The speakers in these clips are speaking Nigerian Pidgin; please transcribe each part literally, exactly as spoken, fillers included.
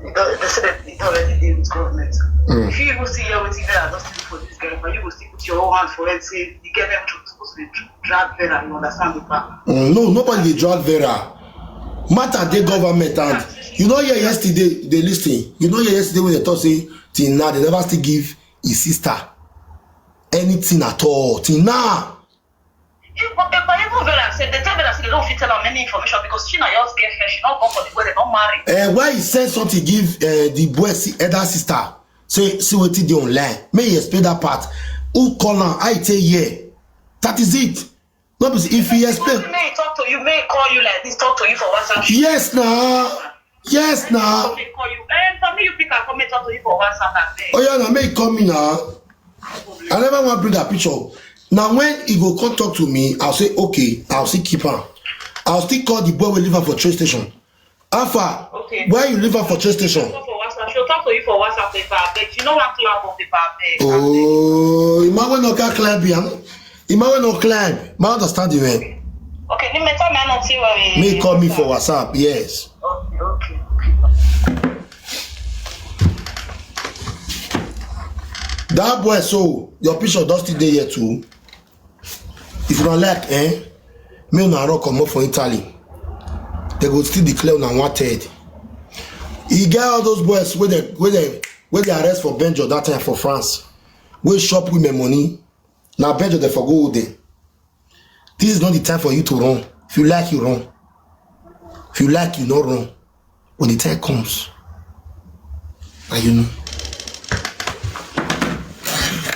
They don, they say that it already dey with government. Mm. If you even see here wetin Vera don still do for this girl, but you go still put your own hand for head say the girl never supposed to dey dra-, drag Vera, you understand the part? Mm, no, nobody dey drag Vera. Matter dey government hand. You know here yesterday, they listen. You know here yesterday when they talk say till now they never still give his sister anything at all. Till now. If, but, but even Vera said, they tell Vera say they don't fit tell am any information because she na just get here, she not come for the wedding, not marry. Eh, why he send something give, eh, the boy si-, elder sister? Say, see wetin dey online. May he explain that part. Who call am? I say yeah. That is it. No be say if he explain. May he talk to you, may he call you like this, talk to you for WhatsApp. Yes, now. Yes, now. May he call you. Eh, for me, you pick and come and talk to you for WhatsApp, abeg. Oh yeah, now may he call me now. I never want bring that picture. Now when he go come talk to me, I'll say okay. I'll still keep am. I'll still call the boy we leave am for train station. How far? Okay. Why you leave am for train station? She'll talk for WhatsApp. She'll talk to you for WhatsApp, paper, abeg. You know what club of paper, abeg. Oh, you might well not can climb here. You might well not climb. My understand you, man. Okay, ni meta me not see where we. Me call me for WhatsApp, yes. Okay, okay, okay. That boy, so your picture does still dey here too. If you don't like, eh? Me una run comot for Italy. They go still declare una wanted. You get all those boys where they where they where they arrest for Benjo that time for France. Where shop women money. Now Benjo they forgo them. This is not the time for you to run. If you like, you run. If you like, you not run. When the time comes, and you know.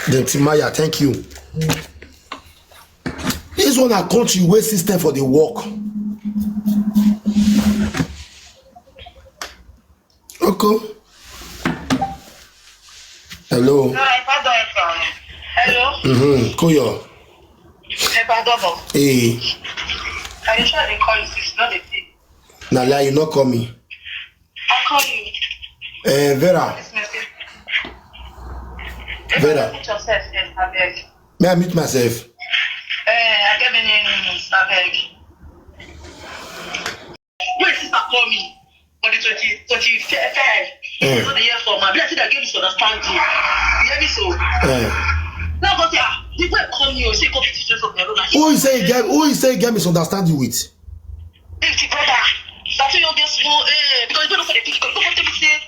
Then Timaya, thank you. This one a country where system for the work. Okay. Hello. No, I pardon you. Hello. Mm-hmm. Koyo. I pardon you. Hey. I dey try to call you, sis, not the thing. Na lie, you not call me. I call you. Eh, Vera. This message. Vera. Put yourself here, abeg. May I mute myself? Eh, I get many enemies, abeg. Your sister call me on the twenty, twenty-five. Eh. You know the year for my. Be like say I get misunderstanding. You hear me so? Eh. Now go say, ah, the boy call me, oh, say go be teacher of Verona. Who you say you get? Who you say you get misunderstanding with? Big brother. That's why you get small. Eh, because you don't know for the people. Don't tell me say.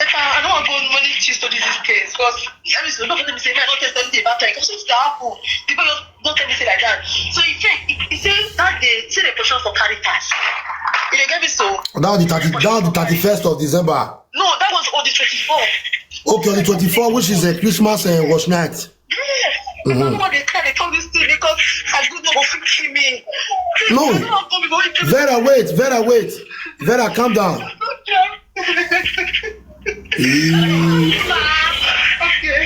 If I, I don't want to go money to study this case because every single nobody say me I don't tell anything about time. Because something happen. People don't, don't tell me say like that. So he said, he, he said that day, say the position for Caritas. He dey get me so. That was the thirty, that was the thirty-first of December. No, that was on the twenty-fourth. Okay, on the twenty-fourth, which is a Christmas, uh, watch night. Yes. Mm-hmm. I don't know what they tell, they told this thing because I good no go fit kill me. No. I don't want to go, go kill me. Vera, wait, Vera, wait. Vera, calm down. Okay. Eh. Okay.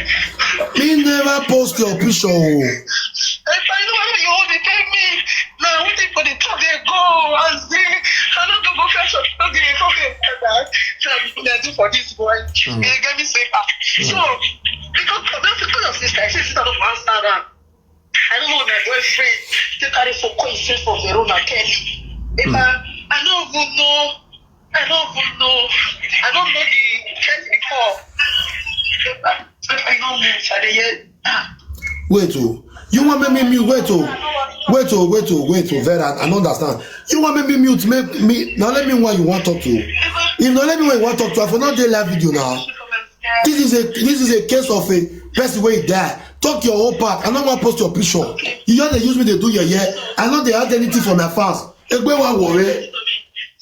Me never post your picture, oh. If I know what you want to tell me, now what if for the talk they go and say, I don't go go catch up, okay, okay, okay. So I do for this boy. Mm. He get me safe. So, because of that, because of sister, I say sister don't answer that. I don't know my boyfriend. Take carry for call himself for Verona, Kelly. If I, I don't even know. I don't even know. I don't know the case before. If I, if I don't know, I dey hear. Ah. Wait, oh. You want me mute? Wait, oh. Wait, oh, wait, oh, wait, oh, Vera, I don't understand. You want me mute? Make me, now let me why you want talk to. If now let me why you want talk to, I for not dey live video now. This is a, this is a case of a person wey die. Talk your own part. I no wan post your picture. You just dey use me dey do yeye. I no dey add anything for my fans. Egbe wa wore.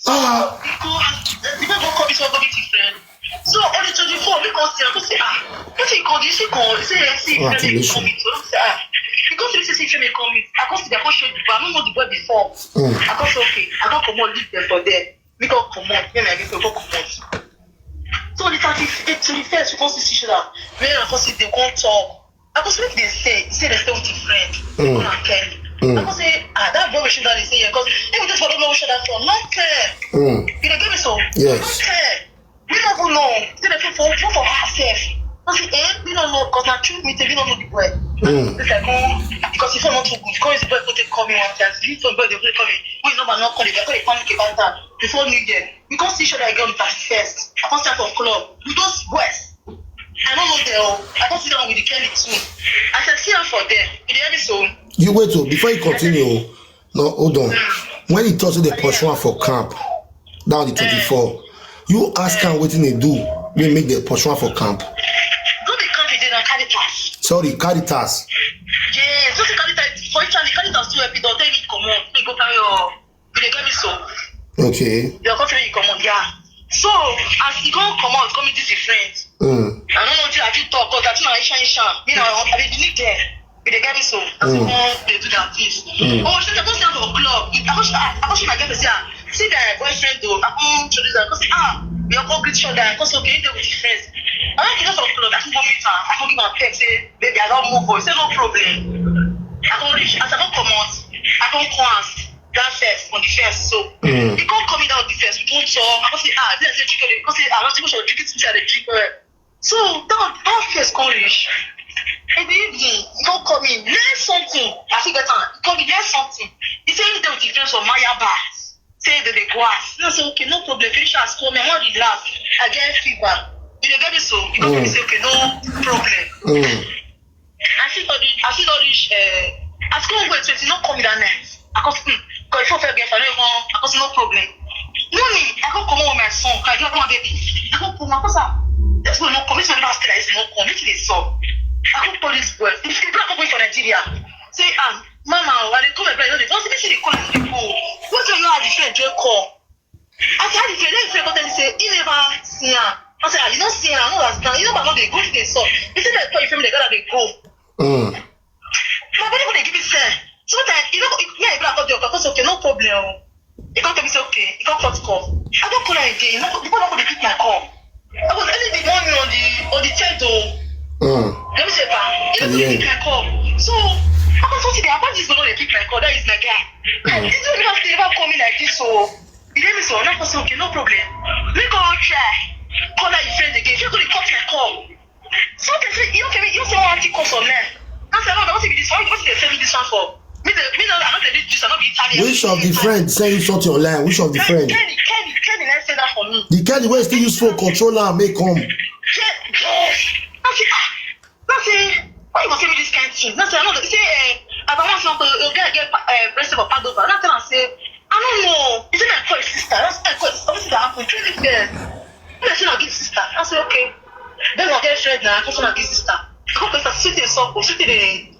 Ah. Because the people come is somebody different. So on the twenty-four, we come see, we say, ah, what he call this? He call, he say, see, Femi come in. So we say, ah, because we say, see, Femi come in. I come see, I come show you, but I don't know the boy before. Mm. I come say, okay, I come comot, leave them for there. We come comot, then I get to go comot. So the thirty, the twenty-first, we come see each other. When I come see, they come talk. I go say, make they say, say they stay with a friend. Mm. Go and tell. Mm. I go say, ah, that boy we should not say, yeah, 'cause if we just for don't know which other from, not tell. Mm. You dey get me so? Yes. Not tell. We don't even know. Say they for, for, for herself. I say, eh, we don't know, because na true meeting, we don't know the boy. Mm. This I come, because his phone not too good. Come his boy go take call me one time. His phone boy dey go call me. We number not call, they go dey panic about that. Before New Year, we come see each other again on thirty-first. I come start for club. With those boys. I don't know them. I come sit down with the Kelly too. I said, see her for there. You dey hear me so? You wait, oh, before you continue, oh. No, hold on. When he talks to the pursue am for camp, down the twenty-four, you ask am wetin he do, we make the pursue am for camp. No be camp, e dey na Caritas. Sorry, Caritas. Yes, no say Caritas, for Italy, Caritas too help you, don take me comot, make go carry your, you dey get me so. Okay. Your country, you comot, yeah. So, as he come comot, come meet this his friend. Mm. I don't know wetin I fit talk, 'cause I think na Isha Isha. Me na, I be the nick there. You dey get me so? As you come, they do that things. Mm. Oh, she suppose stand for club. I go, I go, she might get to say, ah, see the boyfriend though. I come introduce her. I go say, ah, we all go greet each other. I go say, okay, you dey with your friends. I don't get for club. I come go meet her. I come give her text, say, baby, I don't move on. Say, no problem. I go reach. As I go comot, I come come ask that first on the first. So, mm, he come call me down the first. We come talk. I go say, ah, this is a chicken. I go say, ah, I don't think we should drink it. Say, I dey drink. So that, that first come reach. In the evening, he come call me, learn something. I fit get am. He call me, learn something. He say he dey with his friends for Maya Bar. Say they dey go out. I say, okay, no problem. Finish as call me. I wan relax. I get fever. You dey get me so? He come tell me say, okay, no problem. Mm. I still don reach, I still don reach, uh, I still wait, wait, he no call me that night. I come, hmm, because before I get, I no even, I come say, no problem. Morning, I go comot with my son, I get one baby. I go come, I come say, this boy no come, this boy never stay like this, no come, wetin dey sup? I go call this boy. If the boy come for Nigeria, say, ah, mama, I dey call my brother, no dey, don't see me, see dey call him people. Wetin you have the friend, just call. I say, how the friend, then the friend come tell me say, he never see am. I say, ah, you no see am, I no understand. You know, I no dey go, wetin dey sup? He say, like, call your family, they gotta dey go. Mm. My body go dey give me sef. Sometimes, you know, me and Ibrahim come dey talk, I say, okay, no problem. He come tell me say, okay. He come cut call. I don call am again. No, the boy no go dey pick my call. I was early in the morning on the, on the third o. Mm. Let me say, pa, he no go dey pick my call. So, I come something dey happen. This boy no dey pick my call. That is my guy. Mm. This boy never, never call me like this o. You hear me so? Now I say, okay, no problem. Make I try call that your friend again. If you go dey cut my call. So they say, you okay, you say one thing comes online. I say, no, what be this? What, what they send me this one for? Me, the, me, no, I no dey read this, I no be Italian. Which of the friends send you something online? Which of the friend? Kenny, Kenny, Kenny, let's say that for me. The Kenny wey still use phone control am, make come. Yes, yes. I say, ah, I say, why you go tell me this kind thing? I say, I no dey, say, eh, I don't want something, you get, get, eh, rest of Padova. And I tell am say, I don't know. Is it my call sister? That's my call sister. What is that happen? Tell me first. I say, I give sister. I say, okay. Then I get friend now. I come give sister. I come first, I sit there, so, sit there.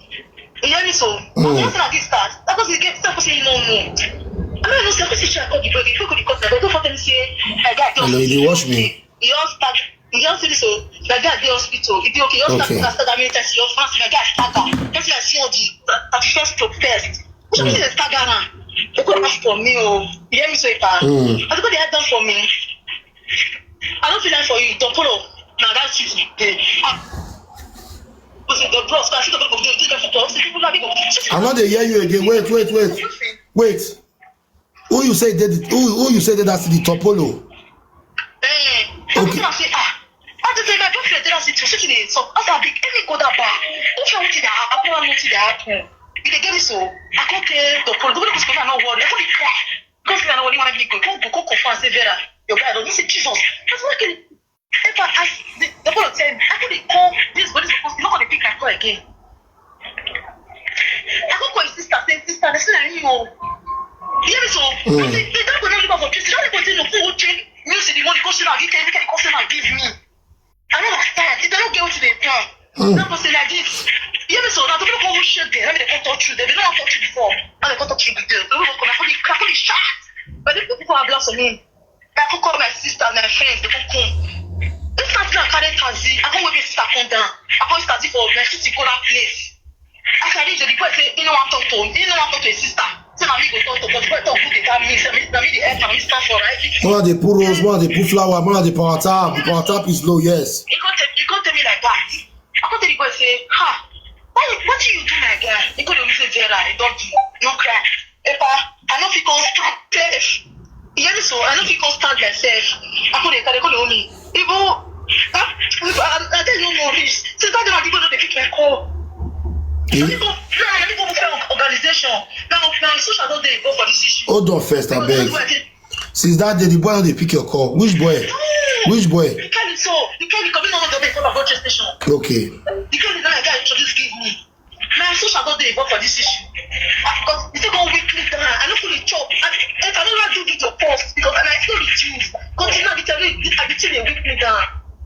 You hear me so? Mm. I say, I give sister. I go say, get sister, I say, no, no. I don't know, say, I go say, I call the boy. The boy go dey cut my body. Don't tell me say, my guy, hello, you dey watch me? You all start. You all see this, so my guy dey hospital. He dey okay. You all start. Okay. Start that many times. You all fast. My guy start that. Person I see on the thirty-first to first. Which one dey stagger am? They go ask for me, oh. You hear me so, pa? Mm. I go dey ask them for me. I don't feel like for you. Don't pull up. Now that's it. They, ah. Was it the bros? I see the people dey take them for talk. See, people like me go. I no dey hear you again. Wait, wait, wait. Wait. Who you say did who, who you say did that city Topolo? Eh, okay. I say, ah, I just say my boyfriend did that city. So she dey so. I say, big, any go that bar. Don't tell wetin dey happen. I know wetin dey happen. You dey get me so? I come tell Topolo. Topolo go say, I no worry. I come dey cry. Because I no worry. When I go, go, go, go, confirm say Vera, your guy don. He say, Jesus. I say, okay. Ever as the, the boy tell me, I go dey call this boy, this boy, you no go dey pick my call again. I go call his sister, say, sister, this is you. You hear me so? Mm. I say, they don't go now look for Christian. Don't go tell you who change music, the money, go sit down, give me, go sit down, give me. I don't understand. If they don't get what they plan, mm, don't go say like this. You hear me so? Now, they don't go shake them. Let me go talk through them. They don't talk through before. Now they go talk through with them. They don't go, they go, they go, they shot. But if the people are blessed on me, I go call my sister, my friend, they go come. Instantly, I carry taxi. I go wait, my sister come down. I go taxi for my sister go that place. As I reach, the boy say he no wan talk to him. He no wan talk to his sister. Say na me go talk to, but the boy talk good dey tell me. Say me, na me dey help am. Me stand for right. More they put rose, more they put flower, more they power tap. The power tap is low, yes. He go tell, he go tell me like that. I go tell the boy say, ha, what, what you do, my guy? He go tell me say, Vera, I don't do, no cry. Epa, I no fit come stand myself. You hear me so? I no fit come stand myself. I go dey carry, go dey hold me. Even, ah, I, I, I tell you, Police. Since that day, my people no dey pick my call. I dey go, I dey go for organization. Now, now, social don dey involved for this issue. Hold on first, I beg. Since that day, the boy no dey pick your call. Which boy? Which boy? The kind so, the kind come in on the phone about train station. Okay. The kind that guy introduce give me. My social don dey involved for this issue. Because you still go weak me down. I no fully chop. I, if I never do this your post, because I still reduce. Because you know, I be telling you, I be telling you weak me down.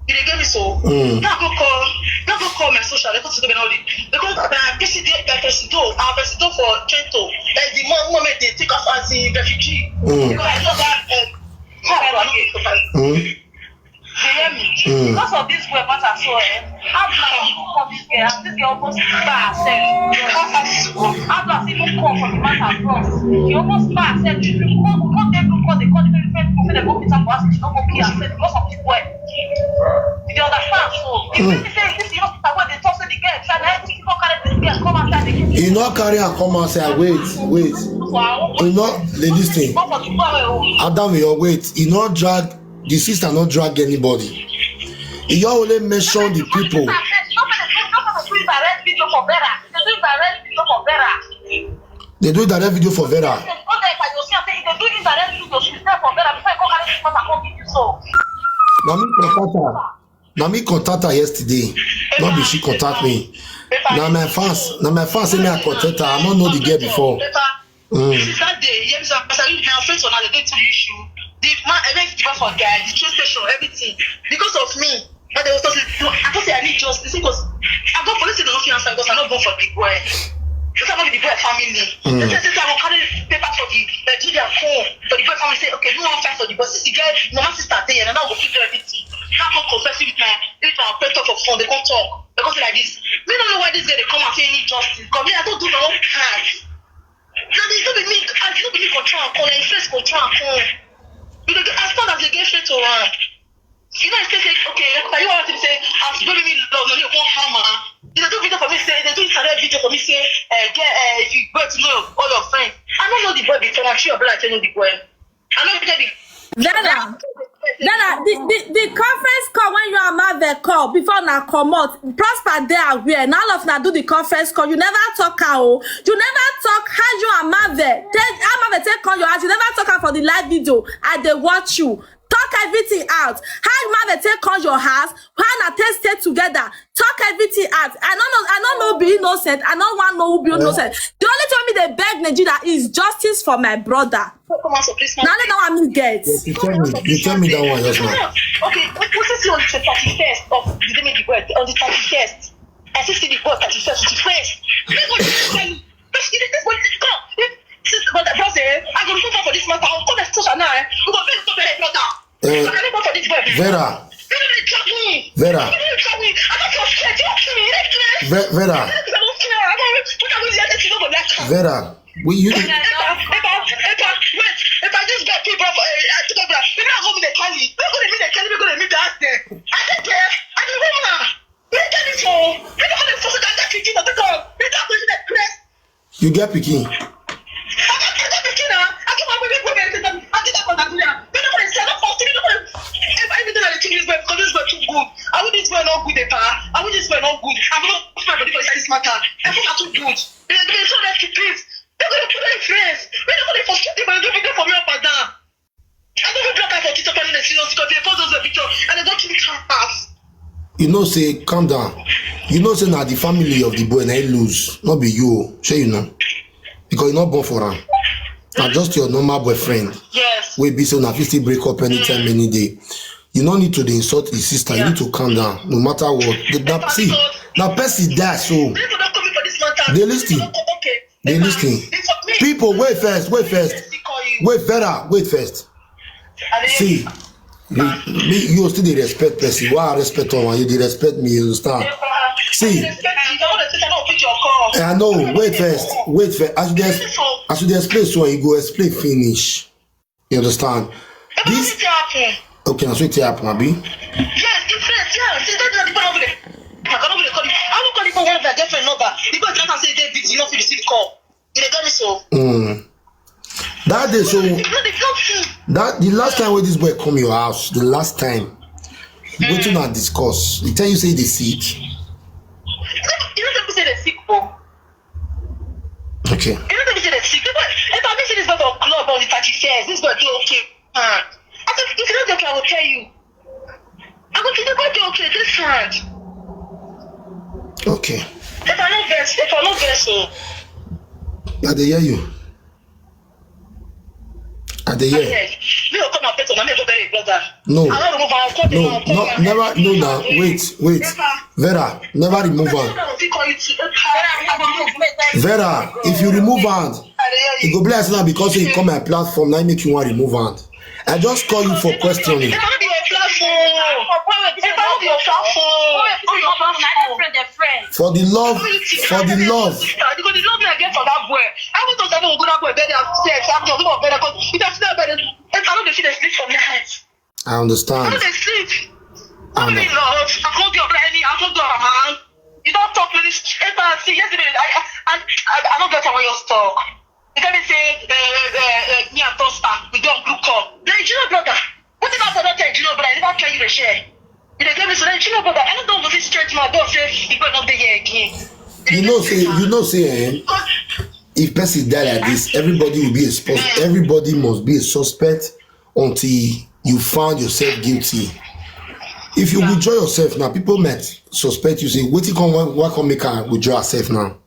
You dey get me so? Mm. Now go call, now go call my social. They go to the now. Because my presido, my presido, our presido for Trento, like the mo-, moment they take us as a refugee. Mm. Because I know that um, how I go Mm. You hear me? Mm. Because of this boy matter so, eh, how do I even come this girl? As this girl almost kpai herself. How do I even come from the matter, bros? She almost kpai herself. She come, come, they come, come, they come, they come, they come, they come, they come, they come, they come, they come, because of this boy. You dey understand? So, if you say this, you know, what they talk to the girl, try to help people carry this girl, come outside the kitchen. He not carry and come and say, "Wait, wait." Wow. He not, they listen. Come for the boy, oh. Adam, you wait. He not drag, the sister not drag anybody. He only mention the people. Nobody do direct video for Vera. They do direct video for Vera. They do direct video for Vera. They go there by yourself. They do indirect video. She there for Vera before you go carry this matter come give you so. Na me contact her. Na me contact her yesterday. Not be she contact me. Na my fans. Na my fans say me I contact her. I don't know the girl before. Mm. Since that day, yeah, because as I read my friends on how they do the issue. The man, I went to for guy, the train station, everything. Because of me, but they was talking, no, I thought say I need justice because I go police, they don't feel answer because I not born for the boy. Because I not be the boy family. Mm. They say, say I will carry paper for the Nigeria phone for the boy family. Say, okay, no one fight for the boy. Since the guy, no, my sister there, and I will keep everything. Now come confess with my, with my friend talk for phone. They come talk. They come say like this. Me don't know why this girl they come and say any justice. Because me, I don't do my own part. No, they don't be me. I don't be me control and call. Like, first control and call. You know, as long as they get straight to run. You know, I say, say, okay, now you want to say, as baby me love, no, you won't hammer. You know, do video for me, say, they do Instagram video for me, say, uh, get, uh, if you go to know all your friends. I don't know the boy before, I'm sure your brother tell you the boy. I know the Vera, Vera, the, the, the conference call when you and Marvel call before una comot, Prosper dey aware. Now all of una do the conference call. You never talk am o. You never talk how you and Marvel take, how Marvel take call your house. You never talk am for the live video. I dey watch you. Talk everything out. How Marvel take call your house? How una take stay together? Talk everything out. I don't know. I don't know. Be innocent. I don't want know who be innocent. The only thing me they beg Nigeria is justice for my brother. Come on, so please. Now let that one me get. Yes, you tell me. You tell me that one just now. Okay, we, we see on the thirty-first of the day, on the thirty-first. I see the boy thirty-first, thirty-first. Let's go. Let's go. Let's go. Let's go. But the boss, eh, I go look for this matter. I'll come and touch her now. Eh. We go feel to be brother. Eh, I can't go for this boy. Vera, You know they drag me. Vera, You know they drag me. I don't care. You kill me. You kill me. Ve- Vera, I don't care. I don't care. I don't care. I don't care. Vera. We you Epa, Epa, Epa, wait, Epa, this guy, people, eh, I took a breath. People are going to call me. People are going to meet the Kelly. People are going to meet the ass there. I said, yeah, I didn't know. They tell me so. People are going to force that that kid to come. They tell me that place. You get pikin. I got, I got the kid now. I took my baby, put it in the, I did that for Nigeria. People are going to say, I don't force it. People are going to, if I even do that, the thing is, because this boy too good. I want this boy not good, Epa. I want this boy not good. I'm not for this matter. I think I'm too good. They, they told us to please. They're gonna put their friends. We're not gonna frustrate them and do video for me up and down. I don't even block her for TikTok and they see us because they post those pictures and they don't treat her as. You know, say calm down. You know, say na the family of the boy na he lose, not be you. Sure, you know, because you not born for him. Na just your normal boyfriend. Yes. We be so na fit still break up anytime, any day. You no need to dey insult his sister. You need to calm down, no matter what. The, that, see, na person die so. People don't come in for this matter. They listen. Okay. They listen. People, wait first, wait first. Wait, Vera, wait first. See, me, me, you still dey respect person. Why I respect one, you dey respect me, you understand? See, I know, wait first, wait first. As you dey, as you dey explain, so you go explain finish. You understand? This thing happen. Okay, na so it happen, abi? Yes, the friends, yeah. See, that's not the problem. I can't really call you. I won't call you for one of their girlfriend number. The boy can't say they busy, you don't feel receive call. You dey get me so? Mm. That day, so It's not the joke thing. that the last time when this boy come your house, the last time, Wetin una discuss? He tell you say he dey sick? You know, people say they sick, bro. Okay. You know, people say they sick. If I, if I see this boy for club on the thirty-first, this boy do okay. Ah. I said, if you don't okay, I will tell you. I go to the boy do okay, this hand. Okay. If I don't vex, if I don't vex, so I dey hear you. I dey hear. Yes. Me go come and pet on me go bury brother. No. I don't remove am. Come No, down, come no, down. never, no now. Wait, wait. Vera, never remove am. I go fit call you too. I go move. Vera, if you remove hand, I dey it hear you. Go be like say na because you come my platform, now make you want remove hand. I just call you for questioning. If I no be your platform, if I no be your platform, For the love, for the love. Because the love me I get for that boy. I want to say, "Oh, good boy, better upstairs." I'm just going better because if I see that better, if I don't see the sleep for night. I I understand. don't dey sleep. I How many know. laws? I can't do a man. I can't do a man. You don't talk really. If I see yesterday, I I I, I don't get what you talk. You tell me say uh, uh, uh, me and Tosta we don't group call. Then you know brother. What if I don't tell you brother? I never tell you the share. You dey tell me so then you know brother. I don't know what this church man don't say he go not be here again. You know say, you know say, eh, if person die like this, everybody will be a suspect. Everybody must be a suspect until you found yourself guilty. If you withdraw yourself now, people might suspect you. Say, "Wetin come? Why, why come make her withdraw herself now?"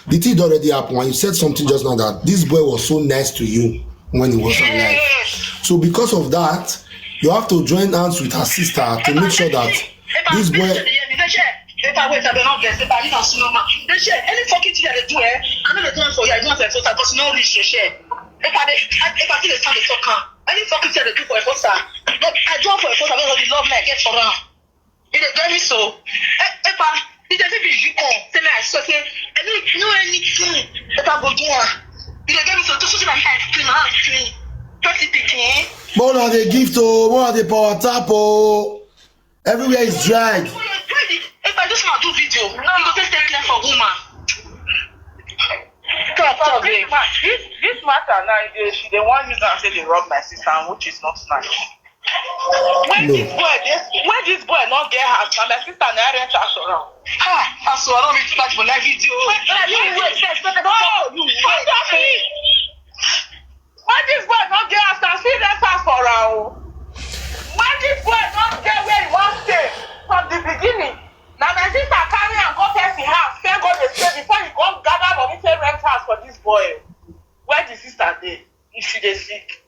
The thing don already happen, and you said something just now that this boy was so nice to you when he was alive. Yes. So because of that, you have to join hands with her sister to make sure that this boy. If I wait, I don't get. If I need a cinema, they share any fucking thing that they do. Eh, I know they do it for you. I do it for your sister because no reach your share. If I dey- if I see the sound they talk am, any fucking thing they do for your sister, but I do it for your sister because of the love I get for her. You dey get me so? Eh, if I did they be you come? Tell me I swear say I no know anything. If I go do am, you dey get me so? Just so that I scream, I scream. Just the pikin. More na the gift, oh, more na the power tap, oh. Everywhere is dry. If I just want to do video, you go take take care for woman. Talk, talk, This, babe. ma- this, this matter now, they, she they want use and say they rob my sister, and which is not nice. When No. This boy, this, when this boy not get house, now my sister now rent house around. Ah, I swear I don't need to touch my live video. Wait, wait, wait, wait, wait, wait, wait, wait. When this boy not get house, I see that house for her. When this boy not get where he wants stay from the beginning, now my sister carry and go test the house, then go the stay before he come gather money to rent house for this boy. Where the sister dey? If she dey sick.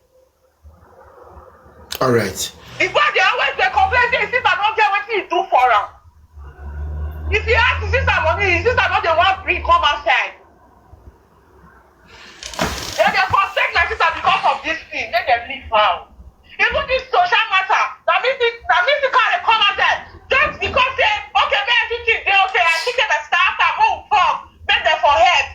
All right. The boy dey always dey complain say his sister no get wetin he do for am. If he ask his sister money, his sister no dey wan bring come outside. Dem dey frustrate my sister because of this thing, make dem leave her. Even this social matter, na me fit na me fit carry come outside just because say okay make everything dey okay, I still get my sister after make we talk, make dem for help.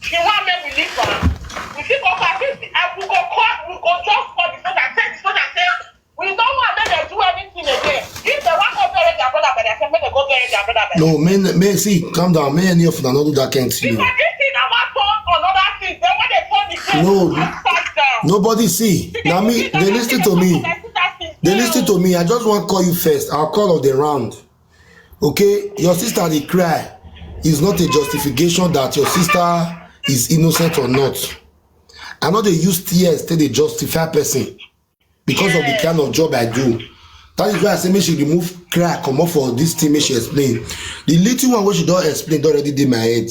She wan make we leave am. We fit go back if I we go call we go just call the soldier, tell the soldier say we no wan make dem do anything again. If dem wan go bury their brother by their friend, make dem go bury their brother by No, man, man, see, calm down. Man, any of una no do that kind thing. Because this thing na wan turn another thing. Then when they turn the case, No. upside down. Nobody see. Now me, they listen to me. They listen to me. I just want to call you first. I'll call of the round. Okay, your sister dey cry is not a justification that your sister is innocent or not. I know they use tears to they justify person because of the kind of job I do. That is why I say make she remove cry come up for this thing. Make she explain. The little one wey she don explain don already dey my head.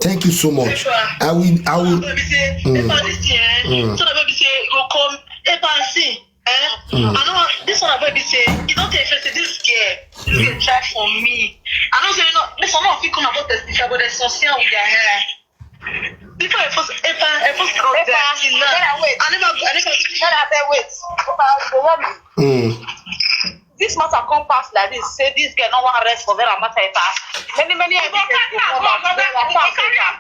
Thank you so much. I will, I will. Baby say, if I this year, so the baby say, go come, if I see, eh? I know this one, baby say, you don't take face this girl. This girl try for me. I don't say no. This one, no, fit come about this. I go there, so see how we get here. Before I first, if I, I first come there, Epa, wait. I never, I never. Tell her say wait. Epa, you go want me. Mm. This matter come pass like this. Say this girl no wan rest for Vera matter. Epa, many many evidence dey come out. Vera pass.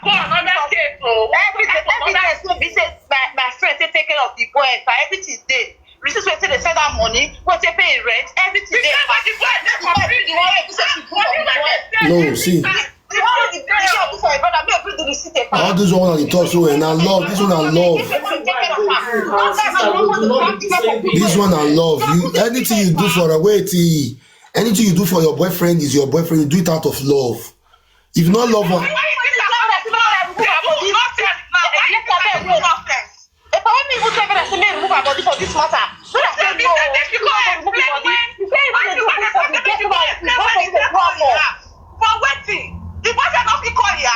Evidence, evidence wey be say my my friend take take care of the boy. Epa, everything dey. Receipt wey take dey send am money, wey take pay him rent, everything dey. Epa, the one wey be say she do for the boy. No, see. The one wey the girl do for him brother, make we do the receipt. Epa. All this one I dey talk so, and I love this one. I love this one. I love you. Anything you do for a wait, eh, Anything you do for your boyfriend is your boyfriend. You do it out of love. If you not love her, For wetin? The boyfriend no fit call ya.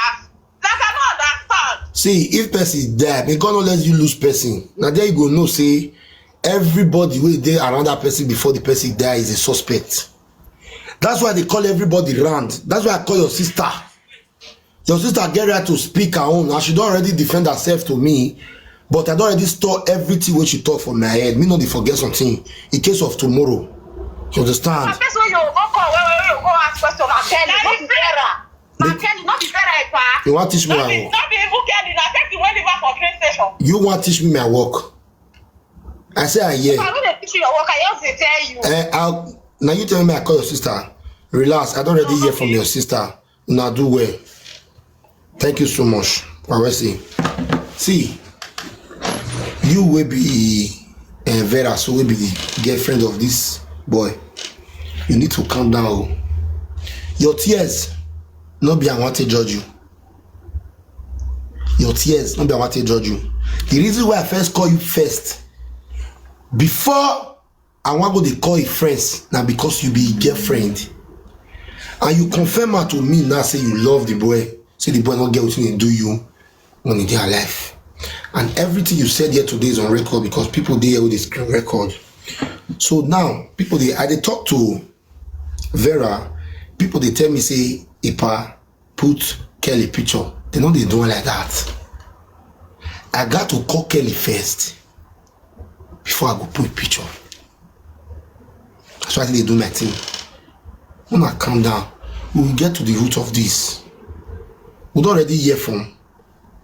Like, I no understand. See, if person die, may God not let you lose person. Now there you go, no say everybody wey dey around that person before the person die is a suspect. That's why they call everybody round. That's why I call your sister. Your sister get right to speak her own, and she don already defend herself to me. But I don already store everything wey she talk for my head. Me no dey forget something in case of tomorrow. You understand? Na person wey you go call, wey wey you go ask question, na Kelly, no be Vera. Na Kelly, no be Vera, Epa. You wan teach me my work? No be even Kelly, na person wey leave her for train station. You wan teach me my work? I say I hear. I no dey teach you your work, I just dey tell you. Eh, I, now you tell me I call your sister. Relax, I don already hear from your sister. Una do well. Thank you so much. Wawesi. See, you will be uh, Vera, so will be the girlfriend of this boy. You need to calm down. Oh. Your tears, not be I want to judge you. Your tears, not be I want to judge you. The reason why I first call you first, before I wan go dey call him friends na because you be him girlfriend, and you confirm am to me now say you love the boy, say the boy no get wetin dey do you when he dey alive, and everything you said here today is on record because people dey here wey dey screen record. So now people dey, I dey talk to Vera, people dey tell me say Epa put Kelly picture. They no dey do am like that. I got to call Kelly first before I go put picture. That's why I dey do my thing. Una calm down. We will get to the root of this. We don already hear from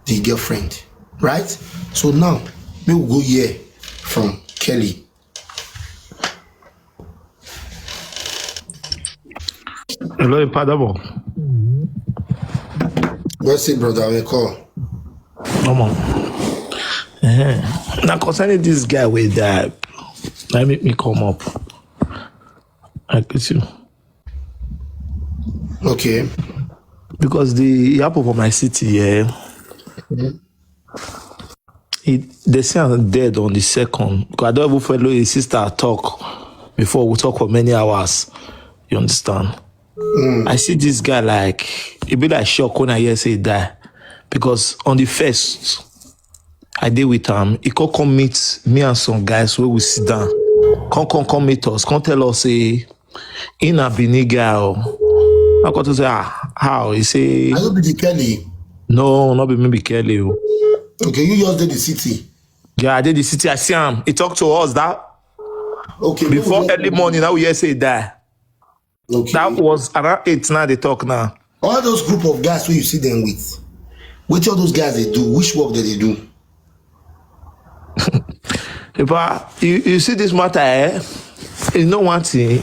the girlfriend, right? So now, make we go hear from Kelly. Hello, Epa Double. What's it, brother? We call. Come on. Uh-huh. Now, concerning this guy with that, let me, me come up. I get you. Okay. Because the, it happen for my city, yeah. He, they say I'm dead on the second. Because I don't even follow his sister talk before we talk for many hours. You understand? I see this guy like, it be like shock when I hear say he die. Because on the first, I dey with am. He come come meet me and some guys wey we sit down. Come come come meet us. Come tell us say he na Benin guy o. I come to say, ah, how? He say, Are you be the Kelly? No, no be me be Kelly o. Okay, you just dey the city. Yeah, I dey the city. I see am. He talk to us that Okay. before Make we early morning. Now we hear say he die. Okay. That was around eight. Now they talk now. All those group of guys who you see them with, what all those guys they do? Which work do they do? Epa, you, you see this matter, eh? You know one thing.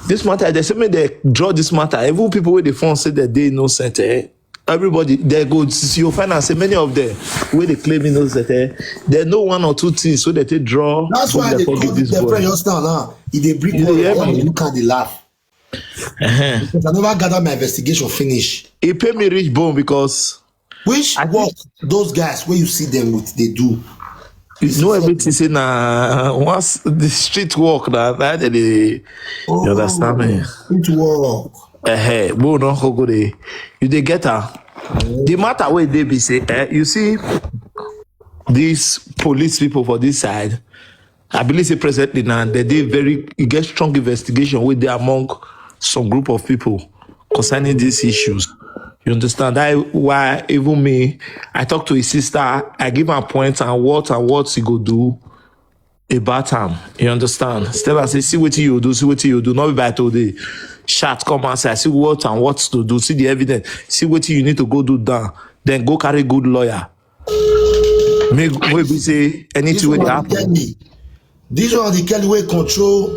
This matter, they say me they draw this matter. Even people with the phone say that they innocent, eh? Everybody, they go, you find out say many of them where they claim innocent, eh? They know one or two things so that they draw. That's so why they they forgive call this this the boy. Friend just now. Now, if they bring You call dey hear you, me? Look at the laugh. Uh-huh. Because I never gather my investigation finish. He pay me rich bone because Which I work those guys where you see them with they do? you know everything say na once the street work na na dey dey you understand me. It work. Eh, but no go go dey you dey get am. The matter wey dey be say eh, you see these police people for this side, I believe say presently now they dey very e get strong investigation wey dey among some group of people concerning these issues. You understand? That why even me, I talk to his sister, I give her points and what and what he go do about am. You understand? Stella say, see what you do, see what you do. Not be by today. Chat come and say, I see what and what to do. See the evidence. See what you need to go do down. Then go carry good lawyer. Make wey be say anything wey dey happen. This one the Kelly wey control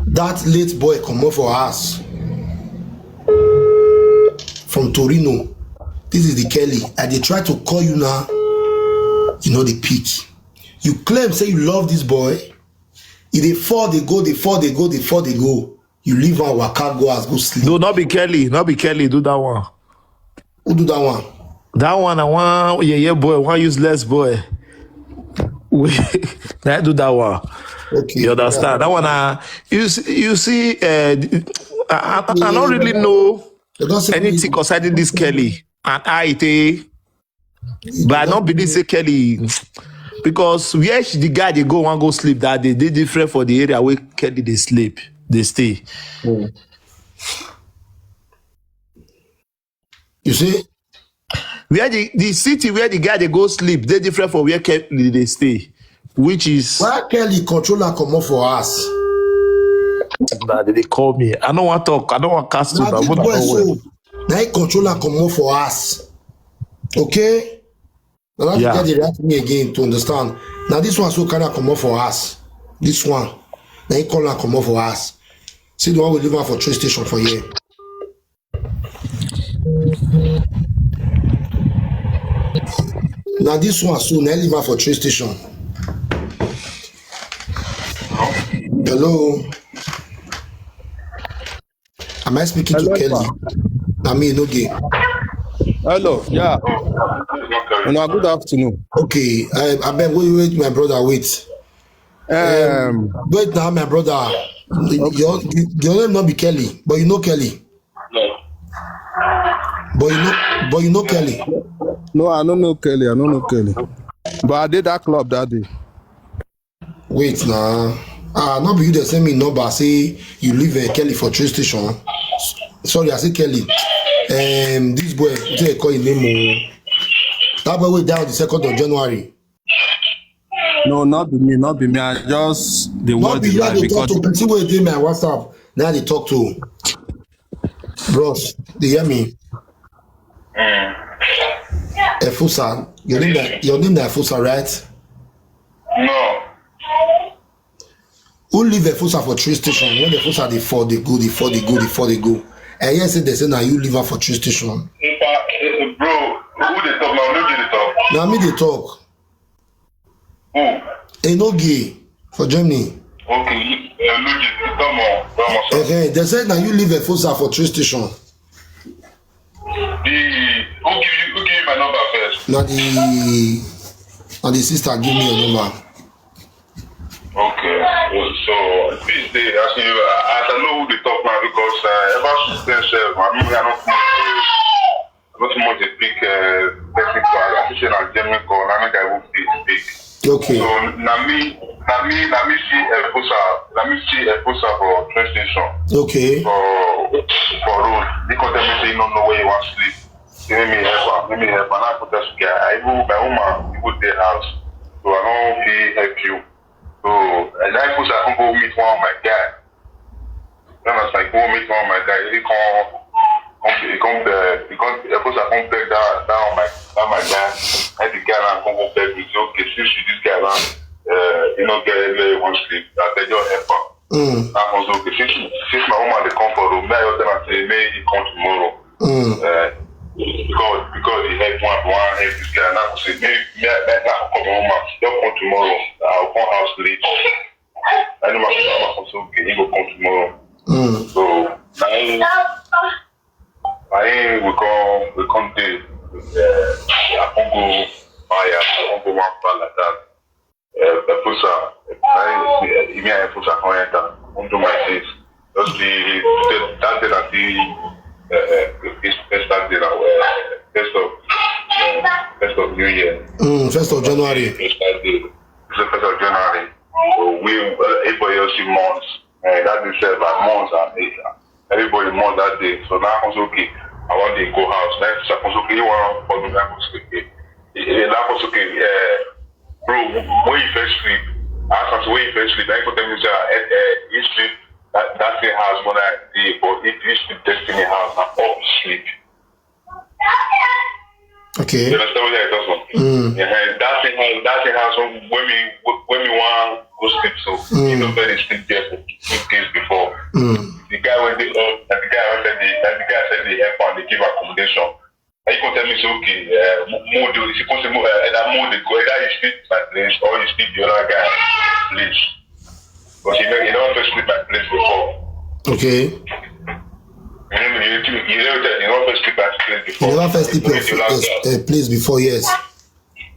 that late boy comot for house from Torino. This is the Kelly. I dey try to call you now. You know the pick. You claim say you love this boy. E dey fall, dey go, dey fall, dey go, dey fall, dey go. You leave am, waka go house, go sleep. No, not be Kelly, not be Kelly do that one. Who do that one? That one, I want, yeah, yeah, boy, one useless boy. We, I do that one. Okay. You understand? That one, uh, you see, you see, uh, I, I, I don't really know anything concerning this Kelly and I take. But I don't believe say Kelly, because where she, the guy they go, one go sleep that day, they different for the area where Kelly they sleep, they stay. Mm. You see, where the, the city where the guy they go sleep, they different from where Kelly they stay, which is why Kelly control and comot for us. Nah, they, they call me. I don't want talk. I don't want cast to. Now he control and comot for us. Okay? Now that get the right me again to understand. Now this one so can I comot for us. This one. Now he call and comot for us. See the one we leave am for train station for here. Now this one so now leave am for train station. Hello. Am I speaking to Kelly? I mean, okay. Hello, yeah. Una, good afternoon. Okay, I, I beg, wait, wait, my brother, wait. Um, wait now, my brother. Your, your name not be Kelly, but you know Kelly. But you know, but you know Kelly. No, I don't know Kelly. I don't know Kelly. But I did that club that day. Wait now. Ah, not be you that send me number, say you leave, uh, Kelly for train station. Sorry, I say Kelly. Um, this boy, they call him name. Oh. That boy went down the second of January. No, not be me, not be me. I just the word. Not be you, they talk to. See where they my WhatsApp. Now they talk to. Bros, they hear me? Mm. Efusa, your name na, your name na Efusa, right? No. Who leave Efusa for train station? When Efusa they fall, they go, they fall, they go, they fall, they go. And yes, say they say now you leave her for train station. If I, eh, eh, bro, who they talk now? No, they talk. Now me they talk. Who? Enogie for Germany. Okay, you, uh, look it, come on, come on, sir. Okay, they said now you leave Efusa for train station. The, who give you, who give you my number first? Now the, now the sister give me your number. Okay, so please, they, as you, as I know who they talk now, because, uh, ever since then, sir, I mean, I don't know. Not much a big, uh, person call. I think na German call. Na me guy who speak speak. Okay. So na me, na me, na me see Efusa, na me see Efusa for train station. Okay. For, for road. They come tell me say you no know where you want sleep. Say make me help am, make me help am. I put that guy. I even my woman, we go their house. So I don't feel help you. So, and I push, I can go meet one of my guy. Then I was like, go meet one of my guy. He come, come, he come, uh, he come, of course, I come beg that, that one my, that my guy. And the guy now come, come beg me, say, okay, since you this guy now, uh, you know, get where you want sleep. I said, just help am. Mm. I was okay. Since, since my woman they come for room, now you tell am say, may he come tomorrow. Mm. Uh, because, because he help one, one help this guy. Now I say, may, may, may I come home, ma. Don't come tomorrow. I'll come house late. I know my mama also okay, he go come tomorrow. Mm. So, now, now we come, we come there. Uh, I can't go fire, I can't go one fire like that. Uh, Efusa, now, uh, me and Efusa come enter, come do my things. Just the, the, that day, that the, uh, uh, this first that day, now, uh, first of, uh, first of New Year. Mm, first of January. First that day. It's the first of January. So we, uh, everybody else see months. Uh, that is, uh, by months and, uh, everybody months that day. So now I was okay. I want to go house. Now I was okay. You want to follow me? I was okay. Eh, eh, that was okay. Uh, bro, where you first sleep? I asked him, where you first sleep? I could tell you, sir, uh, uh, you sleep that, that same house when I did, but if you sleep Destiny house, I'm up sleep. Okay. You understand what I talk about? Mm. Yeah, that thing house, that thing house when, when we, when we want go sleep, so, mm, you know, very sleep there for two days before. Mm. The guy went there, uh, the guy went there, the guy said they help and they give accommodation. And you can tell me, say, okay, uh, mo-, mo dey, you can say, mo-, uh, either mo dey go, either you sleep my place or you sleep the other guy place. But you know, you never first sleep at place before. Okay. You know, you, you, you never you never first sleep at place You before. never first sleep When at you last a, a place before, yes.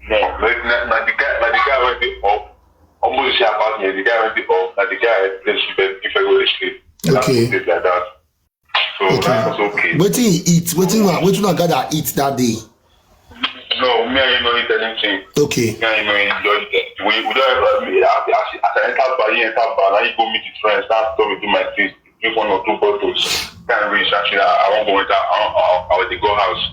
No, like na, na the guy, na the guy went the up. Almost share apartment. The guy went the up. Na the guy place you bet if I go to sleep. That's Okay. Sleep like that. So that was okay. Wetin he eat? Wetin una wetin una gather eat that day? No, me and you no eat anything. Okay. Me and you no enjoy it. We we don't ever me as as as I enter bar, you enter bar, now you go meet his friends, start story do my things, drink one or two bottles. Can't reach actually. I, I won't go enter. I, I, I will go house.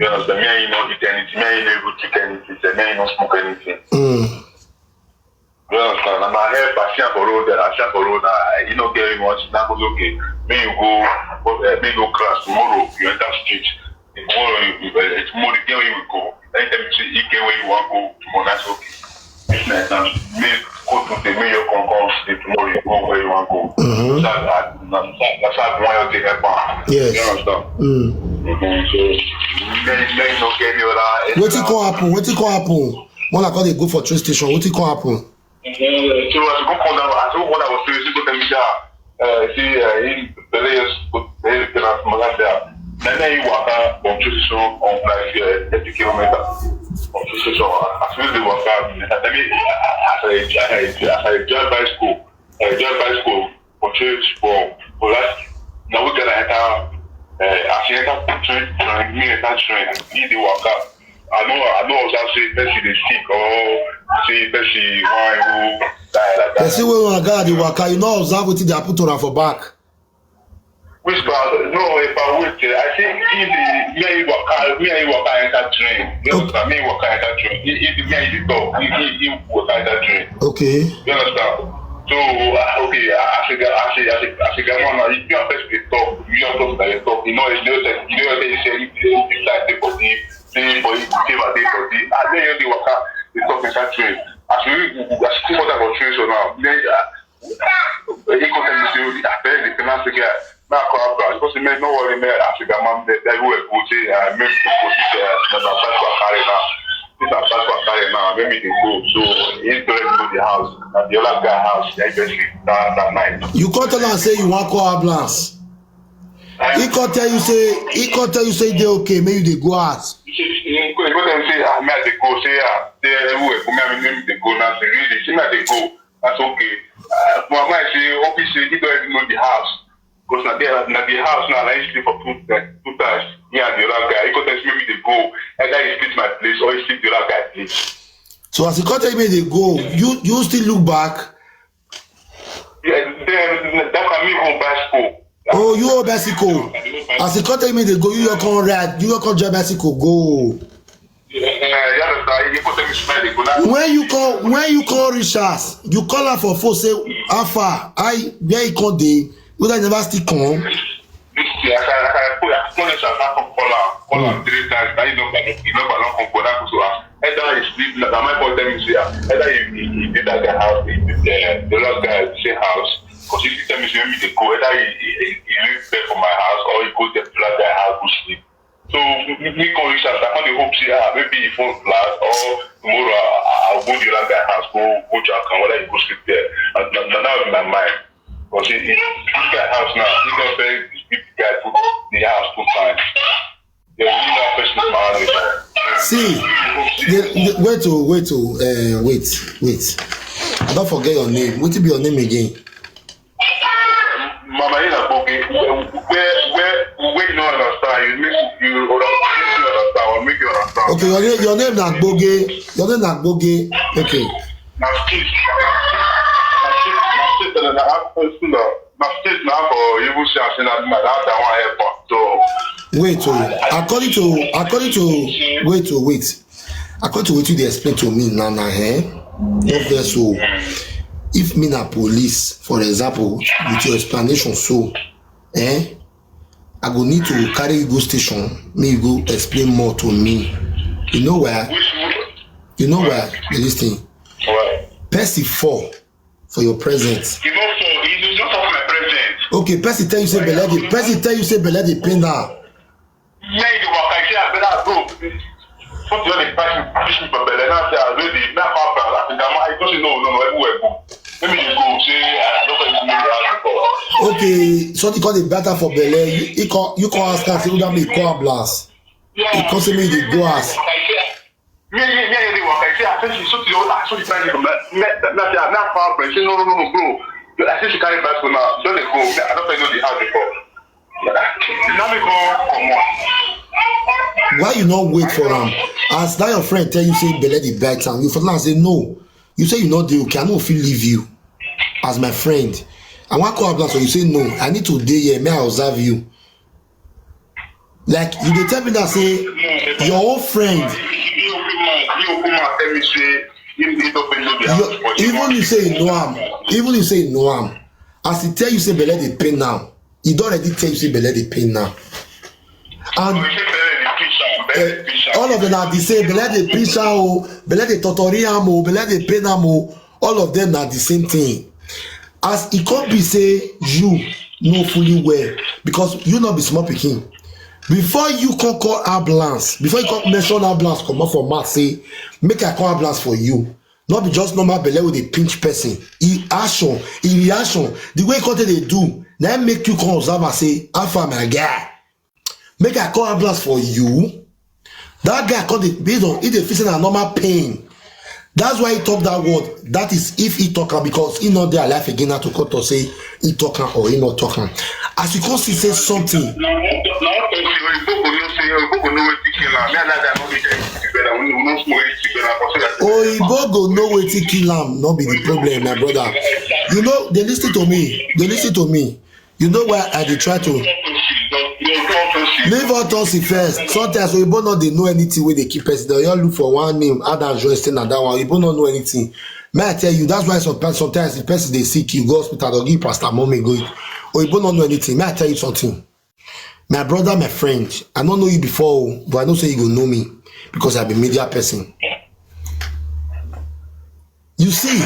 You understand? Me and you no eat anything. Me and you no even drink anything. Me and you no smoke anything. Mm. You understand? And I help. I share for road. I share for road. I, you know, get much. Now go okay. Me you go. But uh, me go class tomorrow. You enter street. Tomorrow you uh, tomorrow the day you will go. Anytime you see you get where you want go tomorrow. That's okay. It's nice. Now me go to the mayor come come sleep tomorrow. You go where you want go. Mhm. So I, I, that's how I want you to help. Am. Yes. You understand? Mm. Mm-hmm. So let let you know get the other. Wetin come happen? Wetin come happen? When I come dey go for train station, wetin come happen? So as you go come down, as you go down, was seriously go tell me that. Uh, see, uh, he belle just go belle tell us Malaysia. Then then he walk out from train station on like uh, thirty kilometers from train station. As soon as they walk out, I tell me as I as I as I drive bicycle, I drive bicycle for train for for last. Now we gonna enter. Uh, as you enter train, train, me enter train, me the walk out. I know, I know. Also say person dey sick or say person wan who die like that. Person wey una gather dey waka, you no observe wetin dey happen to am for back. Which part? No, if I wait, eh, I say he the me and he waka, me and he waka enter train. You understand? Me waka enter train. He, he, me and he talk. He, he, he waka enter train. Okay. You understand? So uh, okay, I I say, I say, I say, I say, grandma, now you can't first dey talk. You don't talk like you talk. You know, you know, you know, you say you say you say for the say for you say for the for the. I say you dey waka dey talk inside train. As you as you see what I go train so now, then uh, he go tell me say I beg the finance guy. Now I call up because he made no worry me. I say grandma, everywhere go say I make the go say na na five for carry now. This na five for carry now. Make me dey go. So he tell me to the house. Na the other guy house. I just sleep that that night. You come tell am say you wan call ambulance. He come tell you say he come tell you say e dey okay, make you dey go house. He go tell me say ah me I dey go say ah say everywhere for me I mean make me dey go now say really say me I dey go that's okay. Uh, my mind say office say he don even know the house because na there na the house now na he sleep for two uh, two times me and the other guy he go tell me make me dey go either he sleep my place or he sleep the other guy place. So as he come tell you make you dey go, you you still look back. Yeah, then that time me go bicycle. Oh, you owe bicycle. As he come tell you make you dey go, you your come ride, you your come drive bicycle go. Yeah, you understand? You go tell me smell dey go now. When you come when you come reach house, you call am for phone say how far, I where he come dey, whether he never still come. This thing, as I, as I put, I put this, I come call am, call am three times. Now you know, you know, I don't come for that so. Either he sleep, na my boy tell me say, ah, either he he he did that guy house, he did the the last guy same house. Cause if he tell me say make me dey go, either he he he he live there for my house or he go there to that guy house go sleep. So me me come reach out, I come dey hope say ah maybe he phone flat or tomorrow I I go the other guy house go go check am whether he go sleep there. And na na that be my mind. But see, if this guy house now, he don very big guy put the house two times. They will leave that person for house before. See, the, the, wait oh, wait oh, uh, wait, wait. I don forget your name. Wetin be your name again? Mama, you na boge. Where, where, where you no understand? You make you understand. You understand or make you understand. Okay, your name your name na Gboge. Your name na Gboge. Okay. Na street. Na street. Na street. Na street. Na street. Na street. Na for even say I say na na that that one help am. So Wait oh, according to according to wait oh, wait. According to wetin you dey explain to me now na eh, no vex oh. If me na police, for example, with your explanation so, eh, I go need to carry you go station, make you go explain more to me. You know why? You know why? Dey lis ten. Why? Person fall for your presence. You no for you no talk my present. Okay, person tell you say belle dey person tell you say belle dey pain am. Yeah, you dey waka. I say I better go. Put your dey pass me push me for belle now. Say I ready. Now come back. I think I'm I just no no no everywhere go. Let me dey go say I don't know if you know the house before. Okay, something called a better for belle. You, you call, you call ask am say who that make call am blast. He come say make you dey go ask. Me, me, me, I dey work. I say, I say she shoot the whole, I shoot the time. Me, me, me, I say, I'm not far from. She no, no, no, no, bro. I say she carry bicycle now. Don't dey go. Me, I don't know the house before. Now me go comot. Why you not wait for am? As that your friend tell you say belle dey bite am, you for now say no. You say you not dey okay. I no fit leave you as my friend. I wan call ambulance, so you say no. I need to dey here. May I observe you? Like you dey tell me that say your own friend. You open mouth, you open mouth, tell me say you need to open the house. Even you say you know am, even you say you know am, as he tell you say belle dey pain now, he don already tell you say belle dey pain now. And eh, all of them are the same. Belle dey pinch am o, belle dey totori am o, belle dey pain am o. All of them are the same thing. As e come be say you know fully well, because you no be small pikin. Before you come call ambulance, before you come mention ambulance comot for mouth say make I call ambulance for you, no be just normal belle wey dey pinch person. E action, e reaction, the way e come take dey do, na im make you come observe am say, "How far, my guy? Make I call ambulance for you." That guy come dey, based on, he dey feel say na normal pain. That's why he talk that word. That is if he talk am, because he not dey alive again now to come talk say he talk am or he not talk am. As you come see say something. Now, now, now, oyibo go know say, oyibo go know wetin kill am. Me and that guy no be together. We no smoke together. Oyibo go know wetin kill am, no be the problem, my brother. You know, they listen to me. They listen to me. You know why I dey try to leave autopsy first. Sometimes oyibo no dey know anything wey dey kill person. They all look for one name, add and join, say na that one. Oyibo no know anything. May I tell you, that's why sometimes, sometimes the person dey sick, you go hospital, they'll give paracetamol, go. Oyibo no know anything. May I tell you something? My brother, my friend, I don't know you before, but I know say you go know me because I be media person. You see,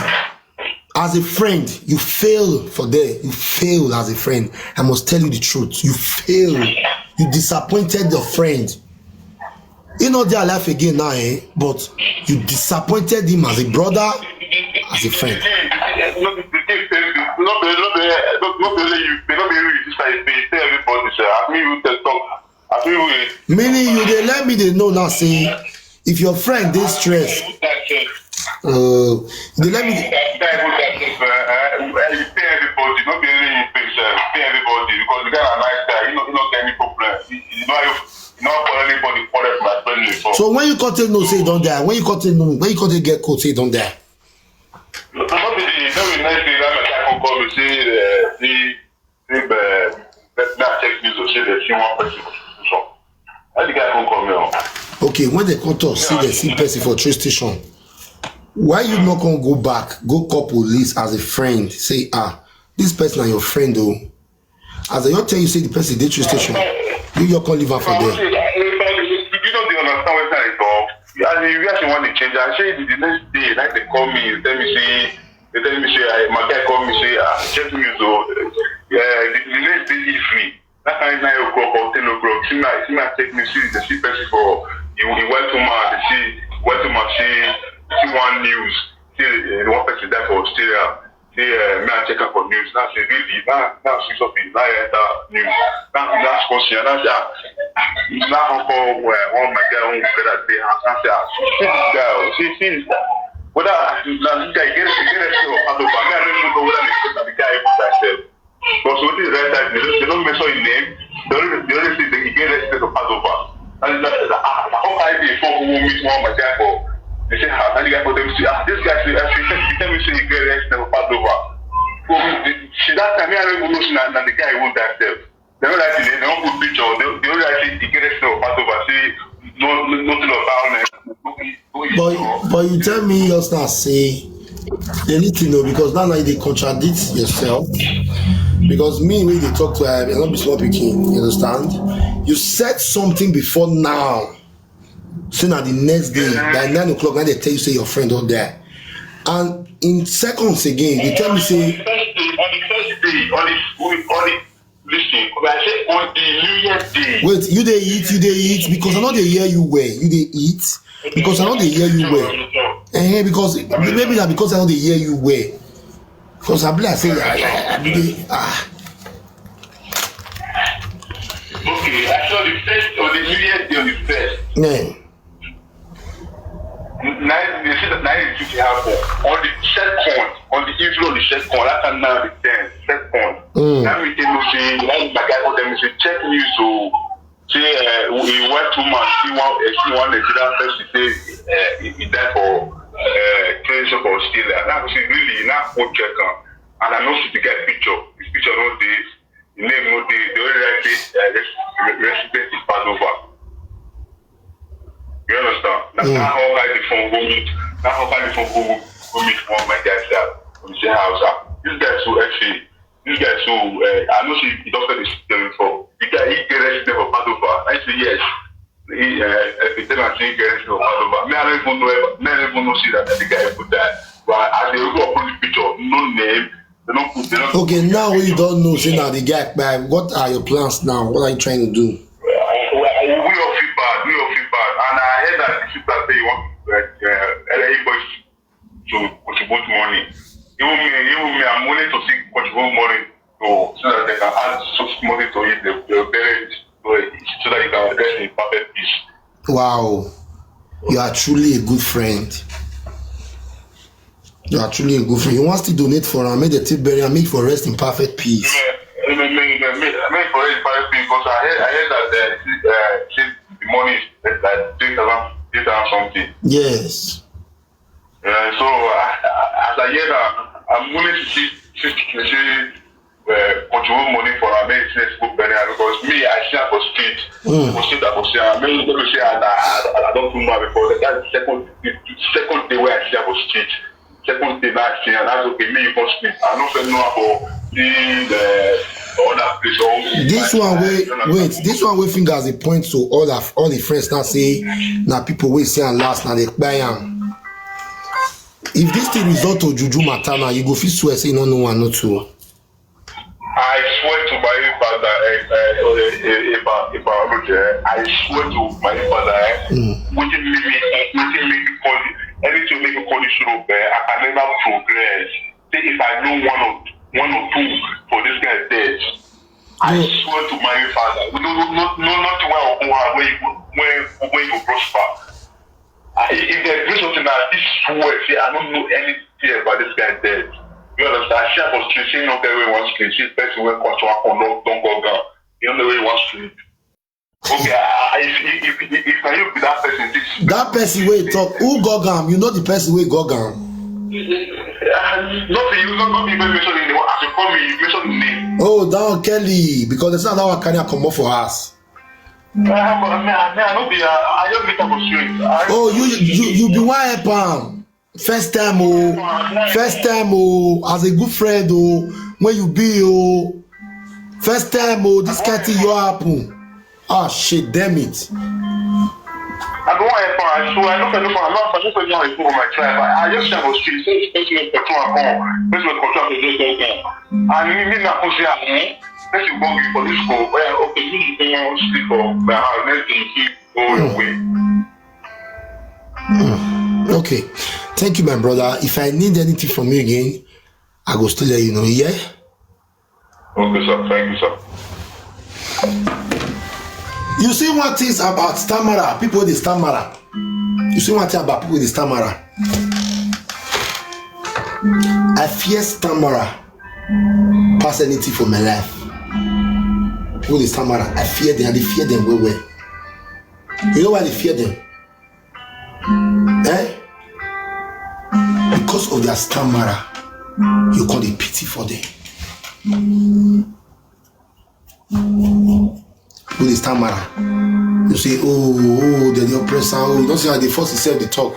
as a friend, you fail for there. You fail as a friend. I must tell you the truth. You fail. You disappointed your friend. He not there alive again now, eh? But you disappointed him as a brother, as a friend. No be, no be, no be, no be, no be only you, no be you, this side, say everybody, sir. As me, you tell talk. As me, we. Meaning you dey let me dey know now say if your friend dey stress, uh, you dey let me. That guy go that place, uh, uh, you pay everybody, no be only you pay, sir. You pay everybody because the guy na nice guy. You know, you no get any problem. You, you know, you, you no call anybody quarrel for my friend before. So when you come take know say he don die, when you come take know, when you come take get code say he don die. No, no be the, no be next day that my guy come call me say, uh, the Say, uh, let me check this, say they see one person for train station. How the guy come come here? Okay, when they come talk, see they see person for train station. Why you not gonna go back, go call police as a friend? Say, ah, this person are your friend though. As I don't tell you, say the person dey train station. You your call leave am for there. You don't dey understand wetin I talk. As the reaction when they change, I say the next day, like they call me, tell me say, they tell me say, I, my guy call me say, ah, check me so. Yeah, the, the next day evening, that kind nine o'clock or ten o'clock, see my, see my take me, see the see person for, he, he went to man, they see, went to man, see, see one news, see, uh, one person die for Australia. Say, uh, me I check up for news. Now say, really, now, now see something, now I enter news. Now, now, now, now, now, now, now, one of my guy, one brother, say, ah, now say, ah, see this guy, oh, see, see this guy. Whether, now this guy get, get respect for Padova, me I don't even know whether they put the guy even that self. But so this right side, they don't, they don't mention his name. They only, they only say that he get respect for Padova. And it's like, ah, how I be for who meet one my guy for? They say, ah, and the guy for them say, ah, this guy say, ah, he tell me say he get respect for Padova. So, the, see that time, me I don't even know say na, na the guy who that self. They don't like it, they don't put picture. They, they don't like it, he get respect for Padova. Say, no, no, nothing of violence. But, but you tell me just now say anything though, because now, now you dey contradict yourself. Because me, when they talk to her, I don't be small pikin. You understand? You said something before now. Say na the next day by nine o'clock, now they tell you say your friend don die, and in seconds again, you tell me say on the first day, on the first day, on the, on the, listen, I say on the New Year day. Wait, you dey eat, you dey eat, because I no dey hear you well. You dey eat, because I no dey hear you well. Eh, because maybe na because I no dey hear you well. Because I be like say, yeah, yeah, I be dey, ah. Okay, I saw the first on the New Year's Day on the first. Yeah. Nine, they say that nine things happen. On the second, on the evening of the second, that time now the ten, second. Mm. That meeting no say, that my guy call them say, check news o. Say uh, he went to man, see one, uh, see one Nigerian person say uh, he, he died for uh, cleansing for Australia. Now say really, now go check am. And I no see the guy picture. His picture no dey. His name no dey. The only like say uh, res- re- resident in Padova. You understand? Now, Mm. now how high the phone go meet? Now how high the phone go go meet one of my guys there? From the same house. Ah. This guy so actually, this guy so uh, I know she he don't feel the same before. The guy he get resident for Padova. I say yes. He uh, uh, he tell am say he get resident for Padova. Me I don't even know ever. Me I don't even know see that the guy put that. But as they go upon the picture, no name. They don't put. They don't. Okay, now you don't know, say now the guy kpai. What are your plans now? What are you trying to do? We all feel bad. We all feel bad. And I heard that the sister say he want uh, uh, L A boys to contribute money. Even me, even me, I'm willing to see contribute money to so that they can add some money to it. They, they bury it so, so that you can rest in perfect peace. Wow, you are truly a good friend. You are truly a good friend. You want to donate for am, make the tip bury am, make for rest in perfect peace. Me, me, me, me, me, me for rest in perfect peace because I heard, I heard that uh, uh, say the money is like three thousand, three thousand something. Yes. Uh, so I, I, as I hear that, I'm willing to see, see, see uh, contribute money for our main business go bury am because me, I see am for street. Mm. For street, I go see am. Maybe let me say I, I, I don't do more before. That's the second, the second day where I see am for street. Second day now I see am. That's okay. Me, you go sleep. I no fit know am for the uh, other place. Or This one wey wait, this one wey fingers dey point to all of all the friends now say na people wey see am last na dey kpai am. If this thing result to juju matter now, you go fit swear say you no know one no two. I swear to my father, eh, eh, eh, eh, eh, Iba, Iba Oluje, eh, I swear to my father, eh, Mm. wetin make me, wetin make me call it, anything make me call this rope, eh, I can never progress. Say if I know one or one or two for this guy dead, I Mm. swear to my father, no, no, no, no, nothing wey I go have wey you go, wey, wey you go prosper. I, if they do something like this, swear, say I don't know anything about this guy dead. You understand? I see am for street, say no get wey wan street, see person wey come to one come don don go down. You don't know where you wan street. Okay, I, I, if, if, if, if na you be that person, this That person wey talk, who gog am? You know the person wey gog am. uh, not be you, not, not be mention the name. As you call me, you mention the name. Oh, that one Kelly, because they say that one carry am comot for house. Uh, but me, I, me, I no be. Uh, I just meet am for street. I, Oh, you you you be one help am. First time oh, first time oh, as a good friend oh, when you be oh, first time oh, this kind thing you happen. Ah shit, damn it. I go wan help am. I swear, I no fit look am. I no fit look am. I go my tribe. I, I just see am for street. Say person wey control am come. Person wey control am just don come. And me, me na come say, ah, hmm? Person go give for this school. Well, okay, you go sleep for my house. Next thing you see, go your way. Okay. Thank you, my brother. If I need anything from you again, I go still let you know. Yeah? Okay, sir. Thank you, sir. You see one thing about stammerer, people with the stammerer. You see one thing about people with the stammerer. I fear stammerer pass anything for my life. People with the stammerer, I fear them. I dey fear them well well. You know why I dey fear them? Eh? Because of their stammerer, you come dey pity for them. With the stammerer, you say, oh, oh, they dey oppress am. Oh, you don't see how they force themselves dey talk.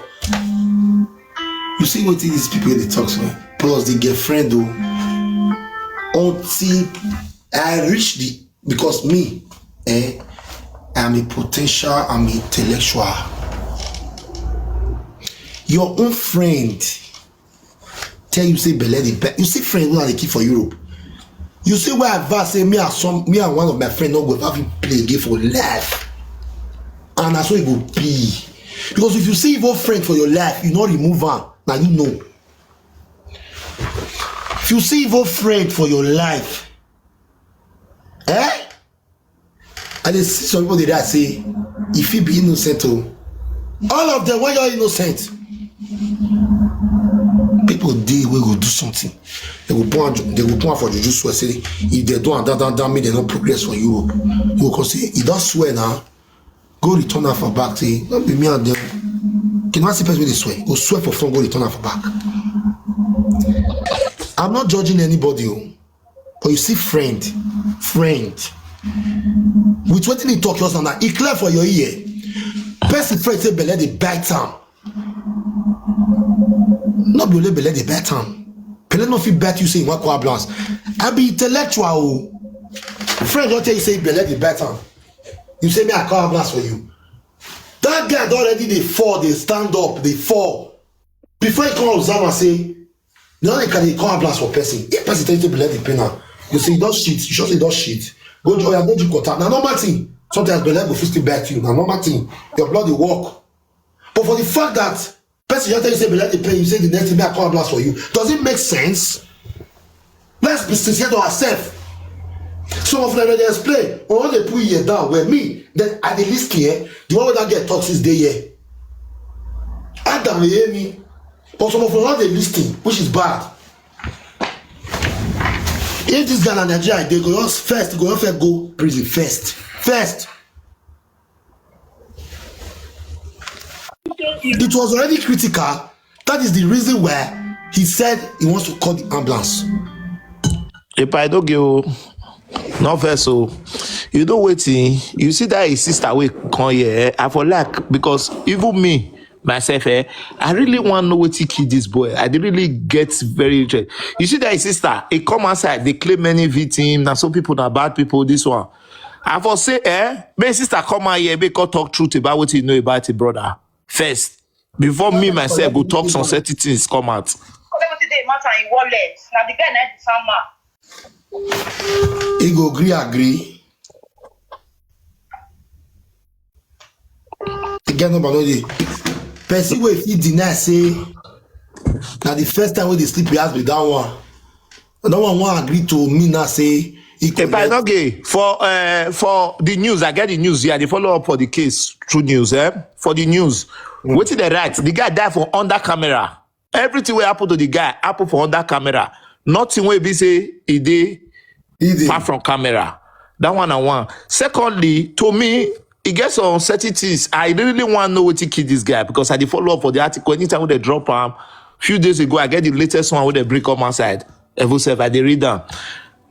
You see wetin these people dey talk so? Plus the girlfriend o. Until I reach the, because me, eh, I'm a potential, I'm intellectual. Your own friend tell you say belle dey belle. You see friend wey I dey keep for Europe. You see why I advise say me and some, me and one of my friend no go ever fit play again for life. And na so e go be. Because if you see evil friend for your life, you no remove am. Na you know. If you see evil friend for your life, eh? And they see some people they that say, if he be innocent, oh, all of them, when you're innocent, people they will go do something. They will point, they will point for juju swear say if they do and down, down, down, me they not progress for Europe. You go say, he don't swear now. Go return her for back. Say, not be me and them. Can I see person wey dey swear? Go swear for fun, go return her for back. I'm not judging anybody, oh. But you see, friend, friend, with wetin he talk just now, e clear for your ear. Person friend say belle dey bite am. No be only belle dey bite am. Belle no fit bite you say you wan call ambulance. I be intellectual o. Friend don tell you say belle dey bite am. You say me I call ambulance for you. That guy don already dey fall, dey stand up, dey fall. Before you come observe am say, they only can dey call ambulance for person. If person tell you say belle dey pain am, you say you don shit, you sure say you don shit. Go, oya, go drink water. Na normal thing. Sometimes belle go fit still bite you. Na normal thing. Your blood dey work. But for the fact that person just tell you say belle dey pain, you say the next thing, me I call ambulance for you. Does it make sense? Let's be sincere to ourselves. Some of them dey explain, or when they put ear down, where me, then I dey listen here. The one wey that girl talk since dey here. Adam dey hear me. But some of them no dey listen, which is bad. If this guy na Nigeria, they go just first, go just first go prison first. First. It was already critical. That is the reason why he said he wants to call the ambulance. Epa Edoge o, no vex o. You know wetin? You see that his sister wey come here, eh, I for like, because even me, myself, eh, I really wan know wetin kill this boy. I dey really get very interested. You see that his sister, he come outside, they claim many victims, na so people na bad people, this one. I for say, eh, make sister come out here, make come talk truth about wetin you know about him brother first. Before me, myself, go talk some certain things come out. Wetin dey matter in wallet? Na the guy na the farmer. He go gree agree. The guy number no dey. Person wey fit deny say na the first time wey dey sleep he has be that one. That one wan agree to me now say he Epa Edoge, for uh, for the news, I get the news here. I dey follow up for the case through news. Eh? For the news, wetin dey write? The guy die for under camera. Everything wey happen to the guy happen for under camera. Nothing wey be say e dey far from camera. That one na one. Secondly, to me, e get some certain things. I really wan know wetin kill this guy because I dey follow up for the article. Anytime wey they drop am, few days ago, I get the latest one wey they bring come outside. Even sef, I dey read am.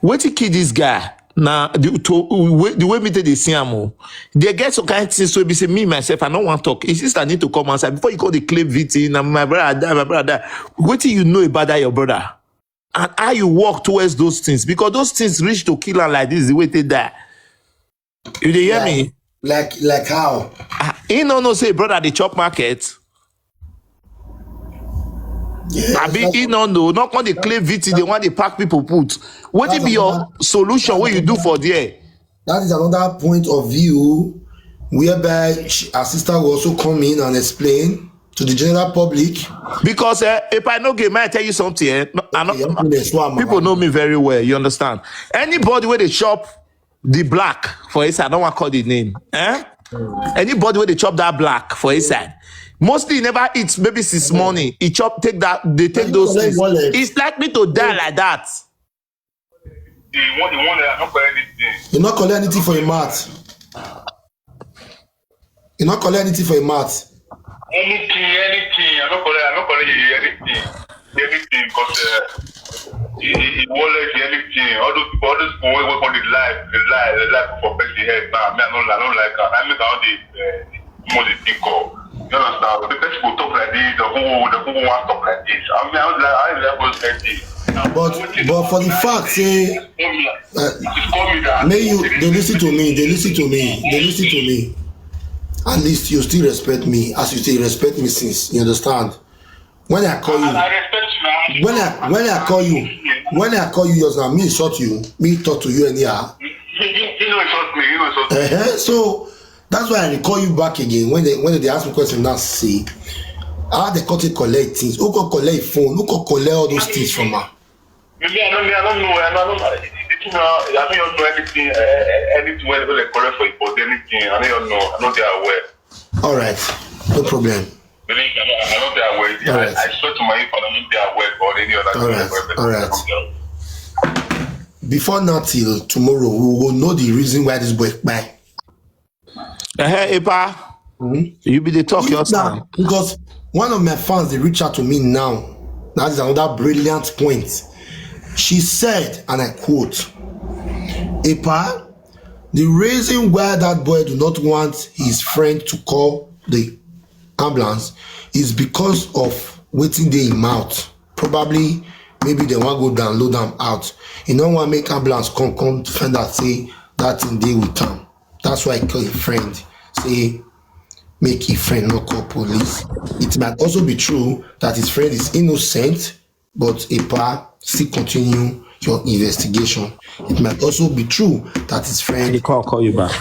Wetin kill this guy? Na the, to, way, the way me take dey see am o, they get some kind things wey be say me myself I no wan talk. His sister need to come outside before you come dey claim victim. Na my brother die, my brother die. Wetin you know about that your brother? And how you work towards those things? Because those things reach to kill am like this, the way they die. You dey hear me? Like like how? Ah, he no know say brother dey chop market. Abi he no know, no come dey claim victim, they want dey pack people put. Wetin be your solution wey you do for there? That is another point of view whereby sh- her sister will also come in and explain to the general public. Because uh, if I no get, may I tell you something? Eh? No, I no, Okay, I'm gonna swear, man. People know me very well, you understand? Anybody where they chop the black for inside, I don't want to call the name. Eh? Anybody where they chop that black for inside, mostly he never eats maybe since morning. He chop, take that, they take you those collect things. Wallet. It's like me to die like that. The one, the one that I don't buy anything. You not collect anything for your mat. You not collect anything for your mat. Anything, anything. I don't collect, I don't collect anything. Anything, because uh, the, the, the wallet, anything. All those people, all those people who work on the life, the life, the life for person head. Nah, me, I don't, I don't like that. I make all the uh, more the think of. You understand? The person will talk like this, the who, the who want talk like this. I mean, I don't like, I don't like those kind of things. But but for the fact say, uh, may you they listen to me, they listen to me, they listen to me. At least you still respect me as you say you respect me since. You understand? When I call you, I respect you now. When I when I call you, when I call you just now, me insult you, me talk to you anyhow. You, you, you know insult me, you know insult me. Uh-huh. So that's why I dey call you back again when they when they ask me question now. See how they come take collect things, who come collect phone, who come collect all those things from her. Me, me, I don't, me, I don't know. I don't, I don't, the thing, uh, I don't even know anything, uh, anything when they correct for it, but anything, I don't even know. I don't think I aware. All right, no problem. Really, I don't, I don't think I aware. All right. I, I swear to my infant, I don't think I aware or any other All thing. Right, all right. Before now till tomorrow, we will know the reason why this boy kpai. Eh, Epa, you be the talk your Now, time. Because one of my fans, they reach out to me now. That is another brilliant point. She said, and I quote, "Epa, the reason why that boy do not want his friend to call the ambulance is because of wetin dey him mouth. Probably, maybe they wan go download am out. You no wan make ambulance come, come find out say that thing dey with am. That's why he call him friend. Say, make him friend no call police." It might also be true that his friend is innocent, but Epa, still continue your investigation. It might also be true that his friend They call, call you back.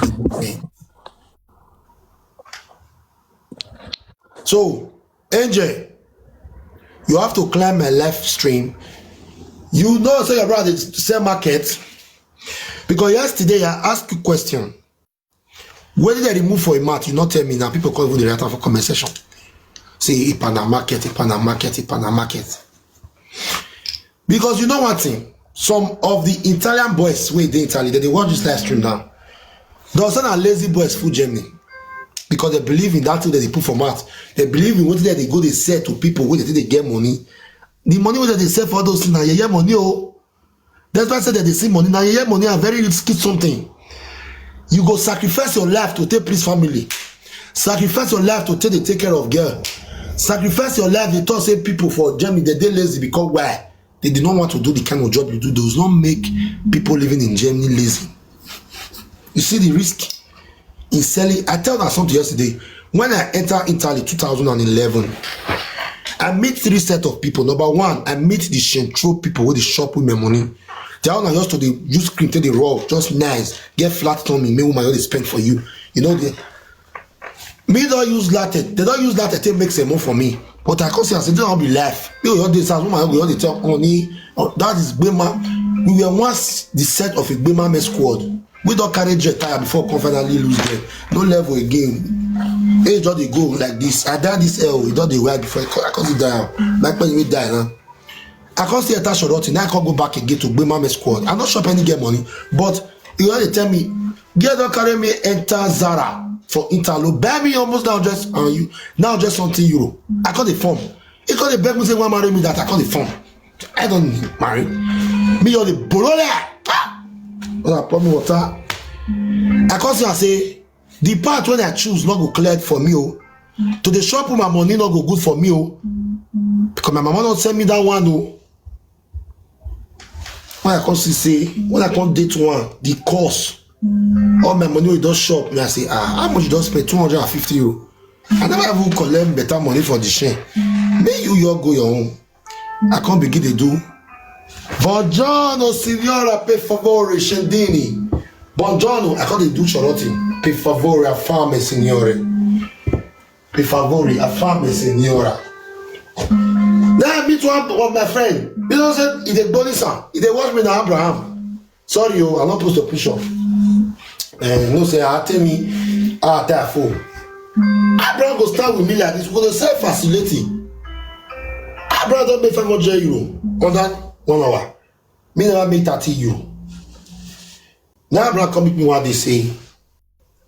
So, Angel, you have to climb my live stream. You know, say your brother dey sell market. Because yesterday I asked you question. Where did they remove for a mat? You not tell me now. People come even the write am for comment section. Say, "Epa na market, Epa na market, Epa na market." Because you know one thing, some of the Italian boys wey dey Italy, they dey watch this live stream now. They'll say na lazy boys full Germany. Because they believe in that thing that they put for mouth. They believe in what they go, they sell to people wey they think they get money. The money wey they sell for all those things na yeye money o. That's why I said that they see money. Na yeye money are very risky something. You go sacrifice your life to take please family. Sacrifice your life to take dey take care of girl. Sacrifice your life to talk say people for Germany, they dey lazy because why? They do not want to do the kind of job you do. Those not make people living in Germany lazy. You see the risk in selling. I tell that something yesterday. When I enter Italy two thousand and eleven, I meet three set of people. Number one, I meet the central people wey dey shop with my money. Their own na just to dey use cream take dey rub, just nice, get flat tummy, make woman just dey spend for you. You know, they, me don use latte. They don use latte take make sermon for me. But I come see am say, "This no be life." Me go just dey house, woman go just dey tell money. Oh, that is gbema. We were once the set of a gbema men squad. We don carry jet tire before, come finally lose them. No level again. Age just dey go like this. I die this L, e don dey wide before I come, I come still die am. Like person wey die now. I come still enter Shoroti. Now I come go back again to gbema men squad. I no shop any get money, but you don dey tell me, "Girl don carry me enter Zara for Italo, buy me almost now just, uh, you now just something euro." I come dey form. He come dey beg me say, "Wan marry me?" That I come dey form. I don't marry. Me, you're the borrower. Ah! When I pour me water, I come see and say, "The part when I choose no go clear for me o. To dey shop with my money no go good for me o. Because my mama don send me that one o." When I come see say, when I come date one, the cost, all my money wey don shop, me I say, "Ah, how much you don spend?" "Two hundred and fifty euro." I never even collect better money for the share. Make you your go your own. I come begin dey do. "Buongiorno, signora, per favore, scendini." "Buongiorno," I come dey do Shoroti. "Per favore, affame, signore. Per favore, affame, signora." Now I meet one of my friend. You know say, he dey Bonisa. He dey watch me na Abraham. Sorry o, I no post your picture. Eh, no say, "Ah, tell me, ah, tell phone." Abraham go stand with me like this. We go dey sell facility. Abraham don make five hundred euro under one hour. Me never make thirty euro. Now Abraham come meet me one day say,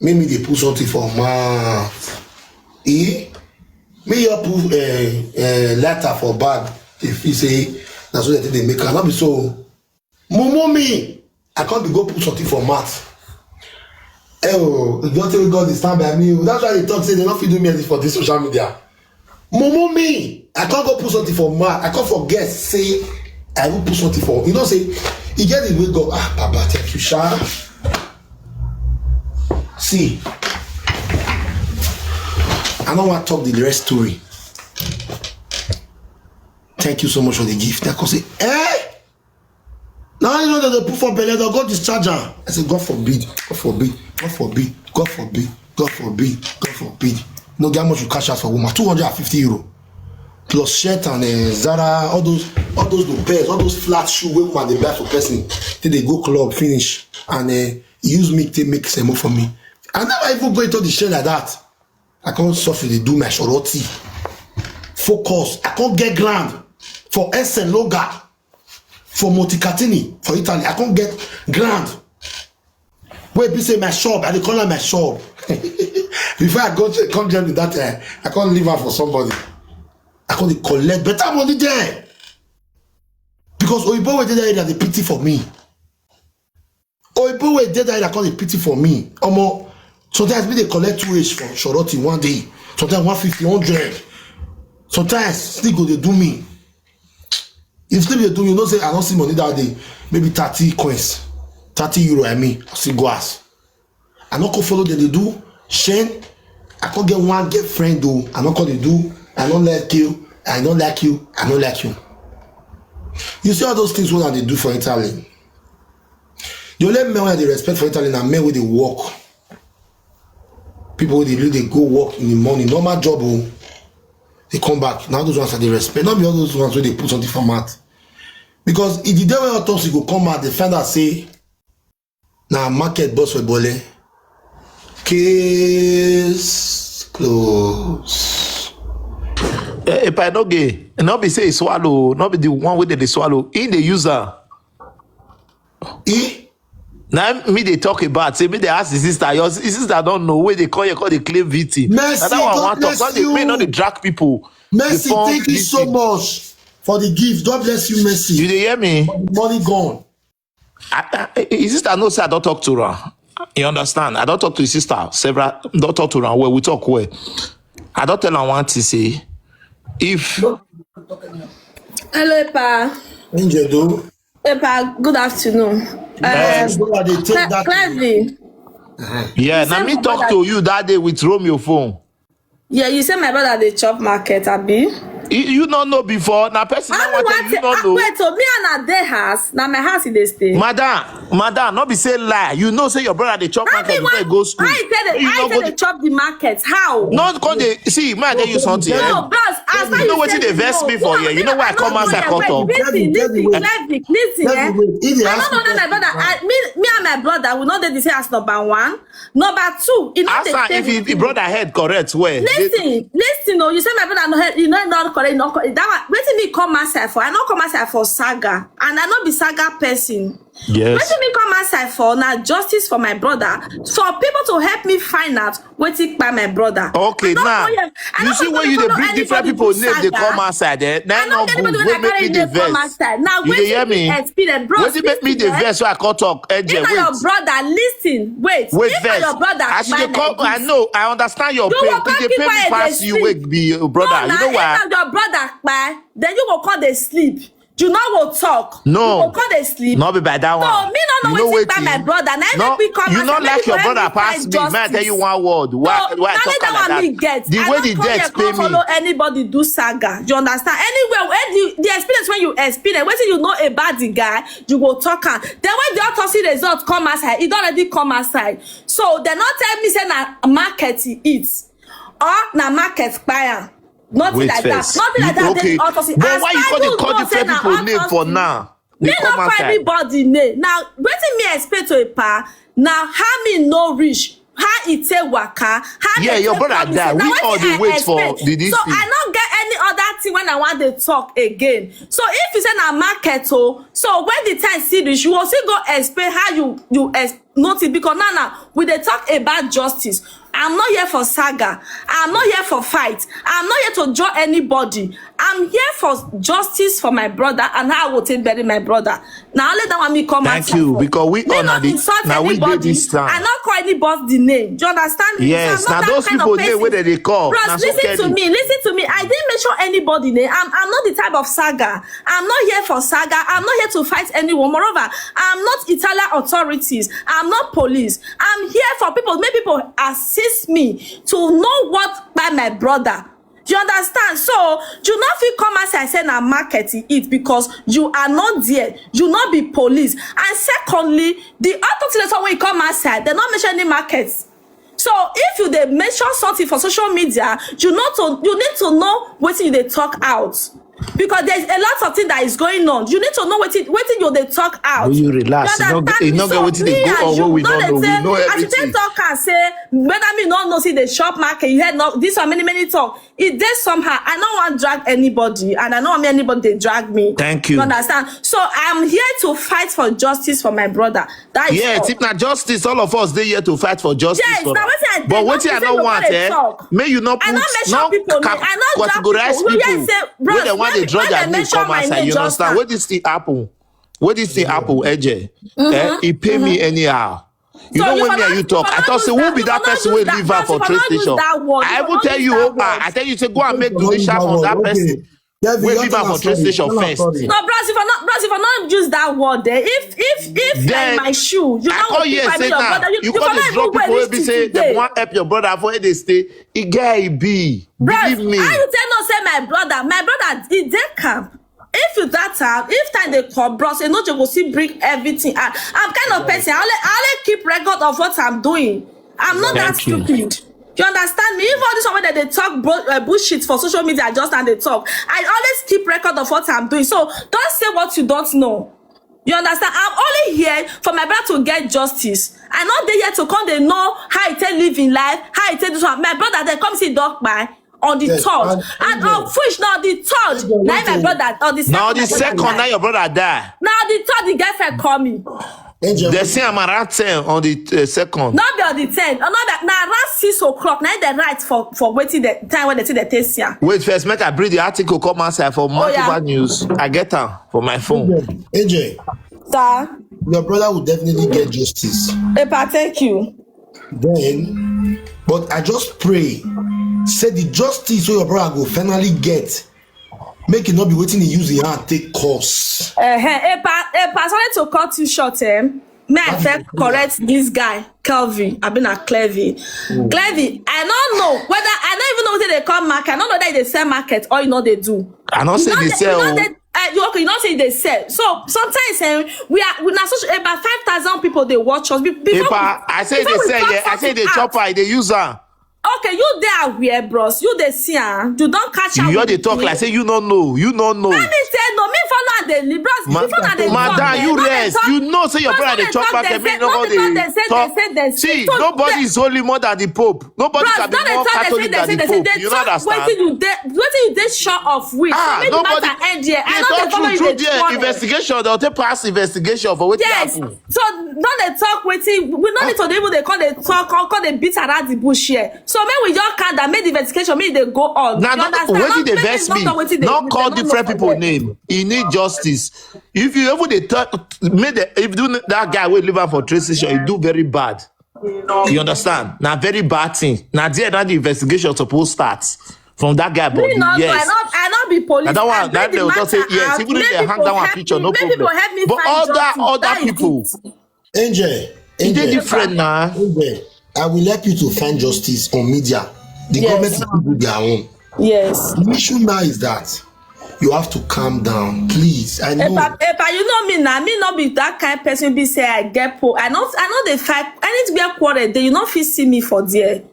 make me dey put something for mouth. Eh? Me you put, eh, eh, letter for bag. If you say, "That's what they make." I not be so. Mumu me, I can't be go put something for mouth. Eh, oh, you don't tell God is stand by me. That's why they talk say they don't fit do me anything for this social media. Mumu me, I can't go put something for mouth. I can't forget say I will put something for. You know say, you get the way God. Ah, Baba, thank you, Sha. See, I don't want to talk the rest story. Thank you so much for the gift. I can say, eh? Now you know that they put for belle, they'll go discharge her. I said, "God forbid, God forbid, God forbid, God forbid, God forbid, God forbid." No get how much you cash out for woman. Two hundred and fifty euro. plus shirt and uh, Zara, all those all those the pairs, all those flat shoe wey woman dey buy for person, till they go club finish and uh, use me to make semo for me. I never even go into the shell like that. I can't suffer to do my shorty. Focus. I can't get ground for Essen Loga, for Monticatini, for Italy. I can't get ground. Wait, be say my shop. I dey call am my shop. Before I go to come join with that, uh, I can't leave her for somebody. I can't collect better money there. Because Oyibo wey dey that area dey pity for me. Oyibo wey dey that area come dey pity for me. Omo, sometimes me dey collect two H for shorty one day. Sometimes one fifty, hundred. Sometimes sleep go dey do me. If sleep dey do me, you know say I don't see money that day. Maybe thirty coins, thirty euro. I mean, I still go ask. I no go follow them. They do Shane. I can't get one girlfriend though. I no call they do. I don't like you. I don't like you. I don't like you. You see all those things what they do for Italy. The only men wey I dey respect for Italy na men wey dey work. People wey dey really dey go work in the morning, normal job o. They come back. Now those ones I dey respect. Not be all those ones wey dey put something for mat. Because if the day wey autopsy go come out, they find out say na market boss for Bole. Case close. Eh, if I no gay, no be say e swallow, no be the one wey dey dey swallow. He dey use am. E Na me dey talk about say me dey ask the sister. Your s- sister don know wey dey call you call dey claim V T. Mercy, Na that one I God wan talk. bless Don dey you. Make no dey drag people. Mercy, Dey form thank you so V T. Much for the gift. God bless you, Mercy. You dey hear me? Money gone. I, I, his sister know say I don talk to her. You understand? I don talk to his sister several. Don talk to her well. We talk well. I don tell her one thing say if Hello, Epa. Angel, do. Epa, good afternoon. Yes, Um, go and dey take Cle- that. Cleverly, yeah, you na say me my talk brother, to you that day with Romeo phone. Yeah, you say my brother dey chop market, abi? You, you no know before. Na person I na don't one thing want you to no ah, know. Wait, so me and I dey house. Now my house is dey stay. Madam, madam, no be say lie. You know say your brother dey chop How market me before he want? Go school. How you tell the You how no you go. tell the chop the market? How? No come dey see. Make I tell you something. Eh? No, bros. As far You know you wetin say dey vex no, me for no, here? You no, know why I no, come no, outside no, come wait, talk? Listen, Let me, let me listen, wait. Cleverly, listen, Let me eh? wait. If they I ask don't know you that my brother. I, me, me and my brother, we know they say as number one. Number two, you know Ask they am say if he, the brother head correct well. Listen, listen, oh, you say my brother no head, you know not correct, not correct. That one, wetin me come outside for? I not come outside for saga, and I not be saga person. Yes. Wetin me come outside for? Now justice for my brother. For people to help me find out wetin kpai my brother. Okay, I don't now follow, I you don't see follow, when you dey follow bring different anybody people do name dey saga. Come outside. Eh? I That no no get good. Anybody Wey wey make carry me dey name come vex. Outside. Now You dey hear wetin me Me? Experience, bros. Wetin make me dey Listen, eh? Vex? So I come talk. Angel, If na your wait. Brother, listen, wait. Wait If na first. Your brother As you kpai dey like call, I this, know, I understand your you pain. go E come dey keep pain me quiet dey pass you. Wey sleep. Be your No, brother. You na know why? If na your brother kpai, then you go come dey sleep. You no go talk. You No, go come dey sleep. no be by that So one. Me no know. You know Wetin kpai wetin? My brother. Na No, Make me come you outside. No Make like me your help brother me find Pass me. May I tell you justice. One word. Why, No, why I na talk me that like one me that? Get. The I way no the come here death come pain me. Follow anybody do saga. You understand? Anyway, when the, the experience when you experience, wetin you know about the guy, you go talk am. Then when the autopsy result come outside, it already come outside. So they not tell me say na market he eats or na market kpai am. Nothing Wait like that. first. Nothing like You, that. okay. Then autopsy. But As why you far call the you call know say different na people name for autopsy, now? Me They no come call outside. Anybody name. Now wetin me explain to Epa? Now how me no reach? How e take waka? How Yeah, they your take brother promise die. Say, na We wetin all dey I wait for expect. The this So thing. I no get any other thing when I want to talk again. So if you say na market, oh, so when the time see reach, you will still go explain how you you ex- notice because now now we dey talk about justice. I'm not here for saga. I'm not here for fight. I'm not here to draw anybody. I'm here for justice for my brother and how I will take bury my brother. Now only that one me come Thank outside you, for. Because we Me all na not the insult na we dey Anybody. This time. I not call anybody the name. Do you understand me? Yes, So I'm now not Those that kind people of name where person. They call. Bros, Na so Listen to Kelly. Me, listen to me. I didn't mention anybody name. I'm, I'm not the type of saga. I'm not here for saga. I'm not here to fight anyone. Moreover, I'm not Italian authorities. I'm not police. I'm here for people. Make people assist me to know what kpai my brother. You understand? So you not feel come as I say na market he eat because you are not there. You not be police. And secondly, the autopsy that's when you come outside, they not mention any markets. So if you dey mention something for social media, you know to you need to know wetin you dey talk out, because there's a lot of things that is going on. You need to know wetin wetin you dey talk out. Will you relax? You no get wetin dey go on wey we no know. We know everything. As you take talk and say whether me no know say dey shop market, you hear no this one many many talk. E dey somehow. I no wan drag anybody, and I no want make anybody dey drag me. Thank you. You understand? So I'm here to fight for justice for my brother. That is yes, all. If na justice, all of us dey here to fight for justice. Yes, for na wetin I but wetin I no want, eh, make you no put no categorize people wey dem want dey draw their name come outside. You understand? What this thing happen? What this thing happen, Eje? Eh, e pay me anyhow. You know when me and you talk, I talk say who be that person wey leave am for train station? I even tell you, oh, I tell you say go and make donation for that person. Wey leave am for train station first. No, bros, if I not, bros, if I not use that word there, if if if then, like my shoe, you know, I come here say now you, you come dey draw people wey be say dem wan help your brother for where they stay. E get e be. Believe me. How you tell no say my brother, my brother, e dey camp. If you that time, if time dey come, bros, you know you go see bring everything. I, I'm kind of person. I only, I only keep record of what I'm doing. I'm not that stupid. You understand me? Even all this one wey dem dey talk bro, uh, bullshit for social media, just and dey talk. I always keep record of what I'm doing. So don't say what you don't know. You understand? I'm only here for my brother to get justice. I no dey here to come dey know how he take live in life, how he take do something. My brother dey come see dog kpai on the third, and of which now the third, now my brother on the second, now the second, now your brother die. Now the third, the girlfriend call me. Angel. They say I'm around ten on the uh, second. Not be on the ten. Oh, not that. Now around six o'clock. Now they write for for waiting the time when they say they take here. Wait first, make I bring the article come outside for Mark News. I get am for my phone. Angel. Sir. Your brother will definitely get justice. Epa, thank you. Then, but I just pray, say the justice wey your brother go finally get, make e no be wetin he use him hand take cause. Uh-huh. Epa, Epa, sorry to cut you short, eh? May I first correct this guy, Kelvin? I been a Clevy. Mm. Clevy, I don't know whether I don't even know what they call market. I don't know that they sell market or you know they do. I don't say they sell. Uh, you okay? You don't say they sell. So sometimes eh, we are we na social about five thousand people they watch us. Be- before Epa, we, I say they sell. Yeah, I say they chop. I they use am. Okay, you there aware, bros? You they see am? You don't catch am. You dey talk like say you no know. You no know. Let me say no. Me follow and dey live, bros. Before na dey madam, you rest. You know say your brother dey chop market. Me no go dey talk. See, nobody is holy more than the Pope. Nobody can be more Catholic than the Pope. You no understand? Wetin you dey, wetin you dey sure of which? Ah, so make the matter end here. I no dey follow you dey talk. Investigation, they'll take pass investigation for wetin happen. So no dey talk wetin we no need to dey even dey call dey talk or call dey beat around the bush here. So make we just calm down, make the investigation, make e dey go on. Now, you understand? Wetin dey vex me? No call different people name. E need justice. If you even dey talk, make the if do that guy wey leave am for train station, e do very bad. You understand? Na very bad thing. Na there that the investigation suppose start from that guy body. Yes. I not, I not be police. Na that one, that they will just say yes. Even if they hang that one picture, no problem. But other other people, Angel, e dey different na. Angel, I will help you to find justice on media. The government will do their own. Yes. The issue now is that you have to calm down, please. I know. Epa, Epa, you know me now. Me not be that kind of person. Be say I get po. I not. I know they fight. I need to be a quarter day. You not fit see me for there.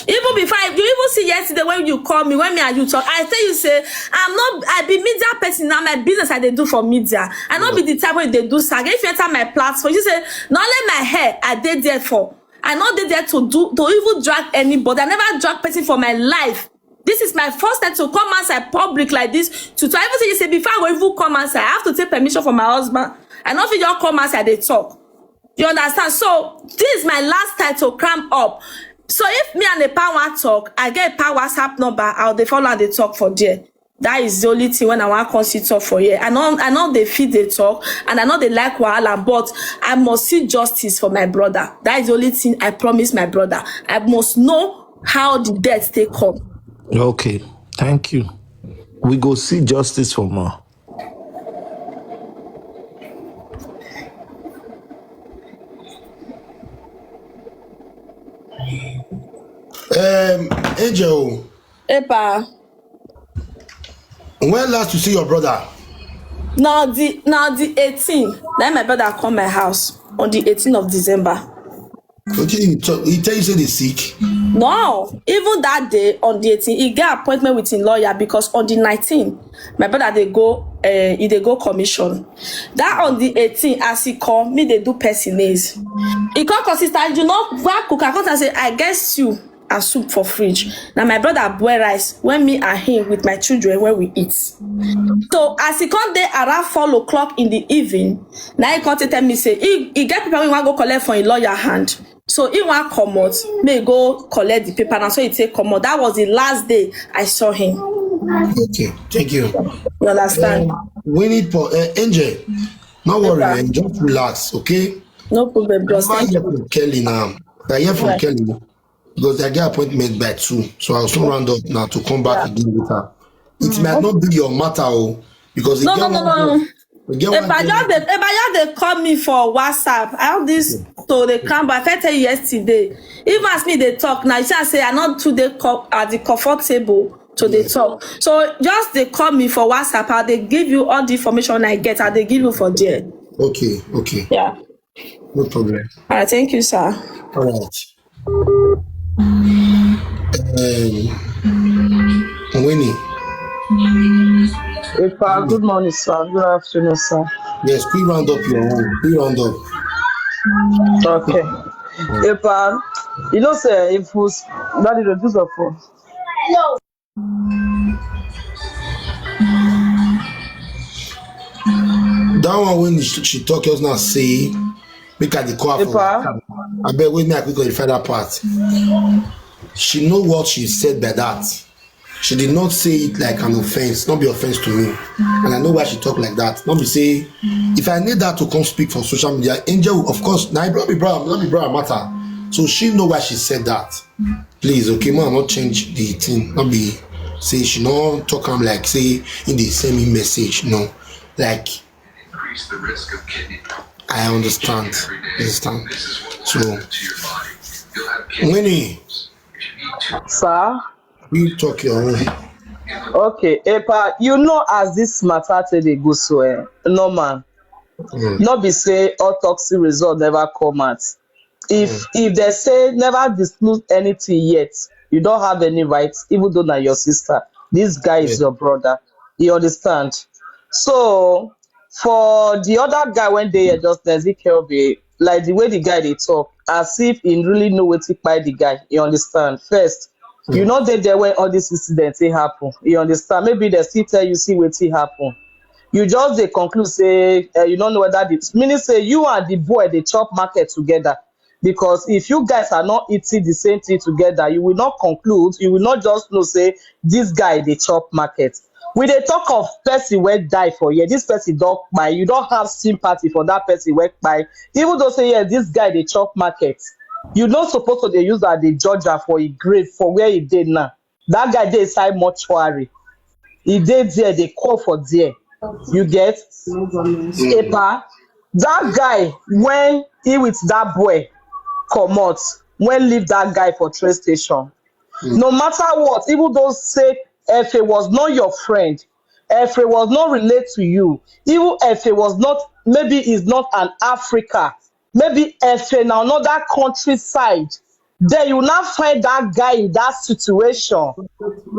Even before I, you even see yesterday when you call me, when me and you talk, I tell you say I'm not. I be media person now. My business I dey do for media. I not be the type wey dey do saga. If you enter my platform, you say not only my hair I dey there for. I not dey there to do to even drag anybody. I never drag person for my life. This is my first time to come outside public like this. To, to I even say, you say before I go even come outside, I have to take permission from my husband. I no fit just come outside dey talk. You understand? So this is my last time to cram up. So if me and a power talk, I get a power WhatsApp number. I'll dey follow and dey talk for there. That is the only thing when I want come sit talk for here. I know I know they fit dey talk and I know they like wahala, but I must see justice for my brother. That is the only thing I promise my brother. I must know how the death take come. Okay, thank you. We go see justice for more. Um, Angel. Epa. When last you see your brother? Now the now the eighteen. Then my brother come my house on the eighteenth of December. Wetin you talk? He tell you say they sick. No, even that day on the eighteen, he get appointment with him lawyer because on the nineteen, my brother dey go, uh, he dey go commission. That on the eighteen, as he come, me dey do person nails. He come come, "Sister, you know, go cook." I come tell say, "I get stew and soup for fridge." Now my brother boil rice when me and him with my children when we eat. So as he come dey around four o'clock in the evening, now he come tell me say he, he get people wey wan go collect for him lawyer hand. So he wan comot, may go collect the paper. Now so he take comot. That was the last day I saw him. Okay, thank you. You understand? Um, we need for uh, Angel. No worry, Okay. And just relax, okay? No problem, bros. I Thank hear you. From Kelly now. I hear from Right. Kelly because I get appointment by two, so I'll soon round up now to come back Yeah. Again later. It might not be your matter, oh, because No, again, no, no, no. Again, If I just dey, if I just dey call me for WhatsApp, I have this to the camp. I fit tell you yesterday. Even as me dey talk now, you see, I say I not too dey co- at the comfortable to the talk. So just dey call me for WhatsApp. I dey give you all the information I get. I dey give you for there. Okay, okay, Yeah. No problem. All right. Thank you, sir. All right. Um, Winnie. Epa, good morning, sir. Good afternoon, sir. Yes, please round up your own. Please round up. Okay. Epa, you know, sir, if we s- that is reduce of phone. That one when she, she talk just now say, make I dey call her for Epa. WhatsApp. I bet when me I click on the further part. She know what she said by that. She did not say it like an offense, not be offense to me. And I know why she talk like that. Not be say, if I need that to come speak for social media, Angel, of course, now not be bra, not be bra matter. So she know why she said that. Please, okay, man, not change the thing. Not be say she no talk am like say in the same message. No, like I understand. Understand. So, Winnie, Sir, you talk your own. Okay, Epa, you know as this matter take dey go so, eh, normal. Mm. No be say autopsy result never come out. If if they say never disclose anything yet, you don't have any rights, even though na your sister. This guy is Yeah. Your brother. You understand? So for the other guy when they just Ezekiel be like the way the guy they talk, as if he really know what to buy the guy. You understand? First, you Mm. know they there when all this incident they happen. You understand? Maybe they still tell you see what happen. You just they conclude say uh, you don't know whether the meaning say you and the boy they chop market together. Because if you guys are not eating the same thing together, you will not conclude, you will not just know say this guy they chop market. We they talk of person where die for here. This person don't buy. You don't have sympathy for that person where buy. Even though say yeah, this guy they chop market. You not supposed to they use that the judge her for a grave for where he did now. That guy they inside mortuary. He did there, they call for there. You get Epa, that guy when he with that boy come out, when leave that guy for train station. No matter what, even though say if he was not your friend, if he was not relate to you, even if he was not, maybe he's not an Africa, maybe if in another countryside, then you will not find that guy in that situation.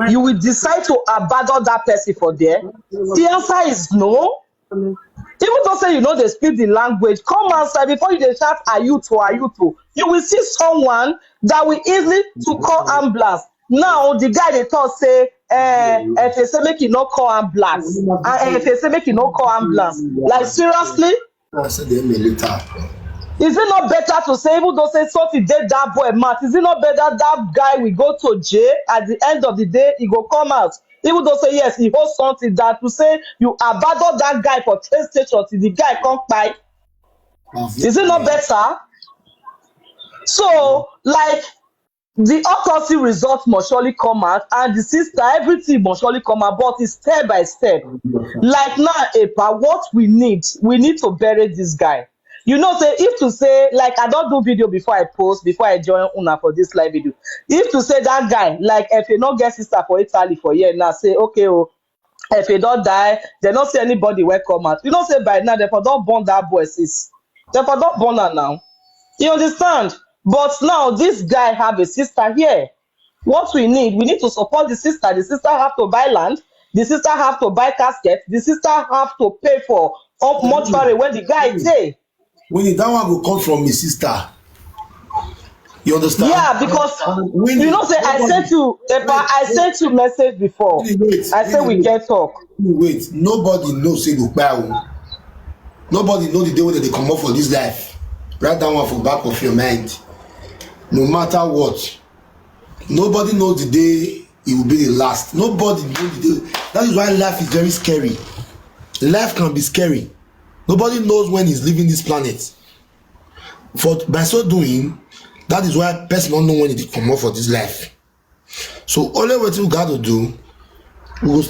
You will decide to abandon that person for there. The answer is no. Even though say you know they speak the language, come outside before you dey shout ayuto ayuto. You will see someone that will easily to call ambulance. Now the guy they talk say, eh, if they say make you not call ambulance, and if they say make you not call ambulance, like seriously, I said them later. Is it not better to say even though say something did that boy mad? Is it not better that guy will go to jail at the end of the day? He go come out. Even though say yes, he holds something that to say you abandon that guy for train station till the guy come by. Is it not better? So like the autopsy result must surely come out, and the sister, everything must surely come out, but it's step by step. Like now, Epa, what we need, we need to bury this guy. You know, say if to say like I don't do video before I post, before I join Una for this live video. If to say that guy, like if you not get sister for Italy for here now, say okay, oh, if he don't die, they not see anybody will come out. You know, say by now they for don't burn that boy sis. They for don't burn her now. You understand? But now this guy have a sister here. What we need, we need to support the sister. The sister have to buy land. The sister have to buy casket. The sister have to pay for up mortuary when the guy dey. When that one go come from his sister, you understand? Yeah, because When you know say I nobody- sent you, Epa, I sent you message before. Wait, I say we wait, get talk. Wait, nobody knows say go buy o. Nobody know the day when they come up for this life. Write that one for back of your mind. No matter what, nobody knows the day it will be the last. Nobody knows the day. That is why life is very scary. Life can be scary. Nobody knows when he's leaving this planet. For by so doing, that is why person don't know when they come up for this life. So only what you got to do, we will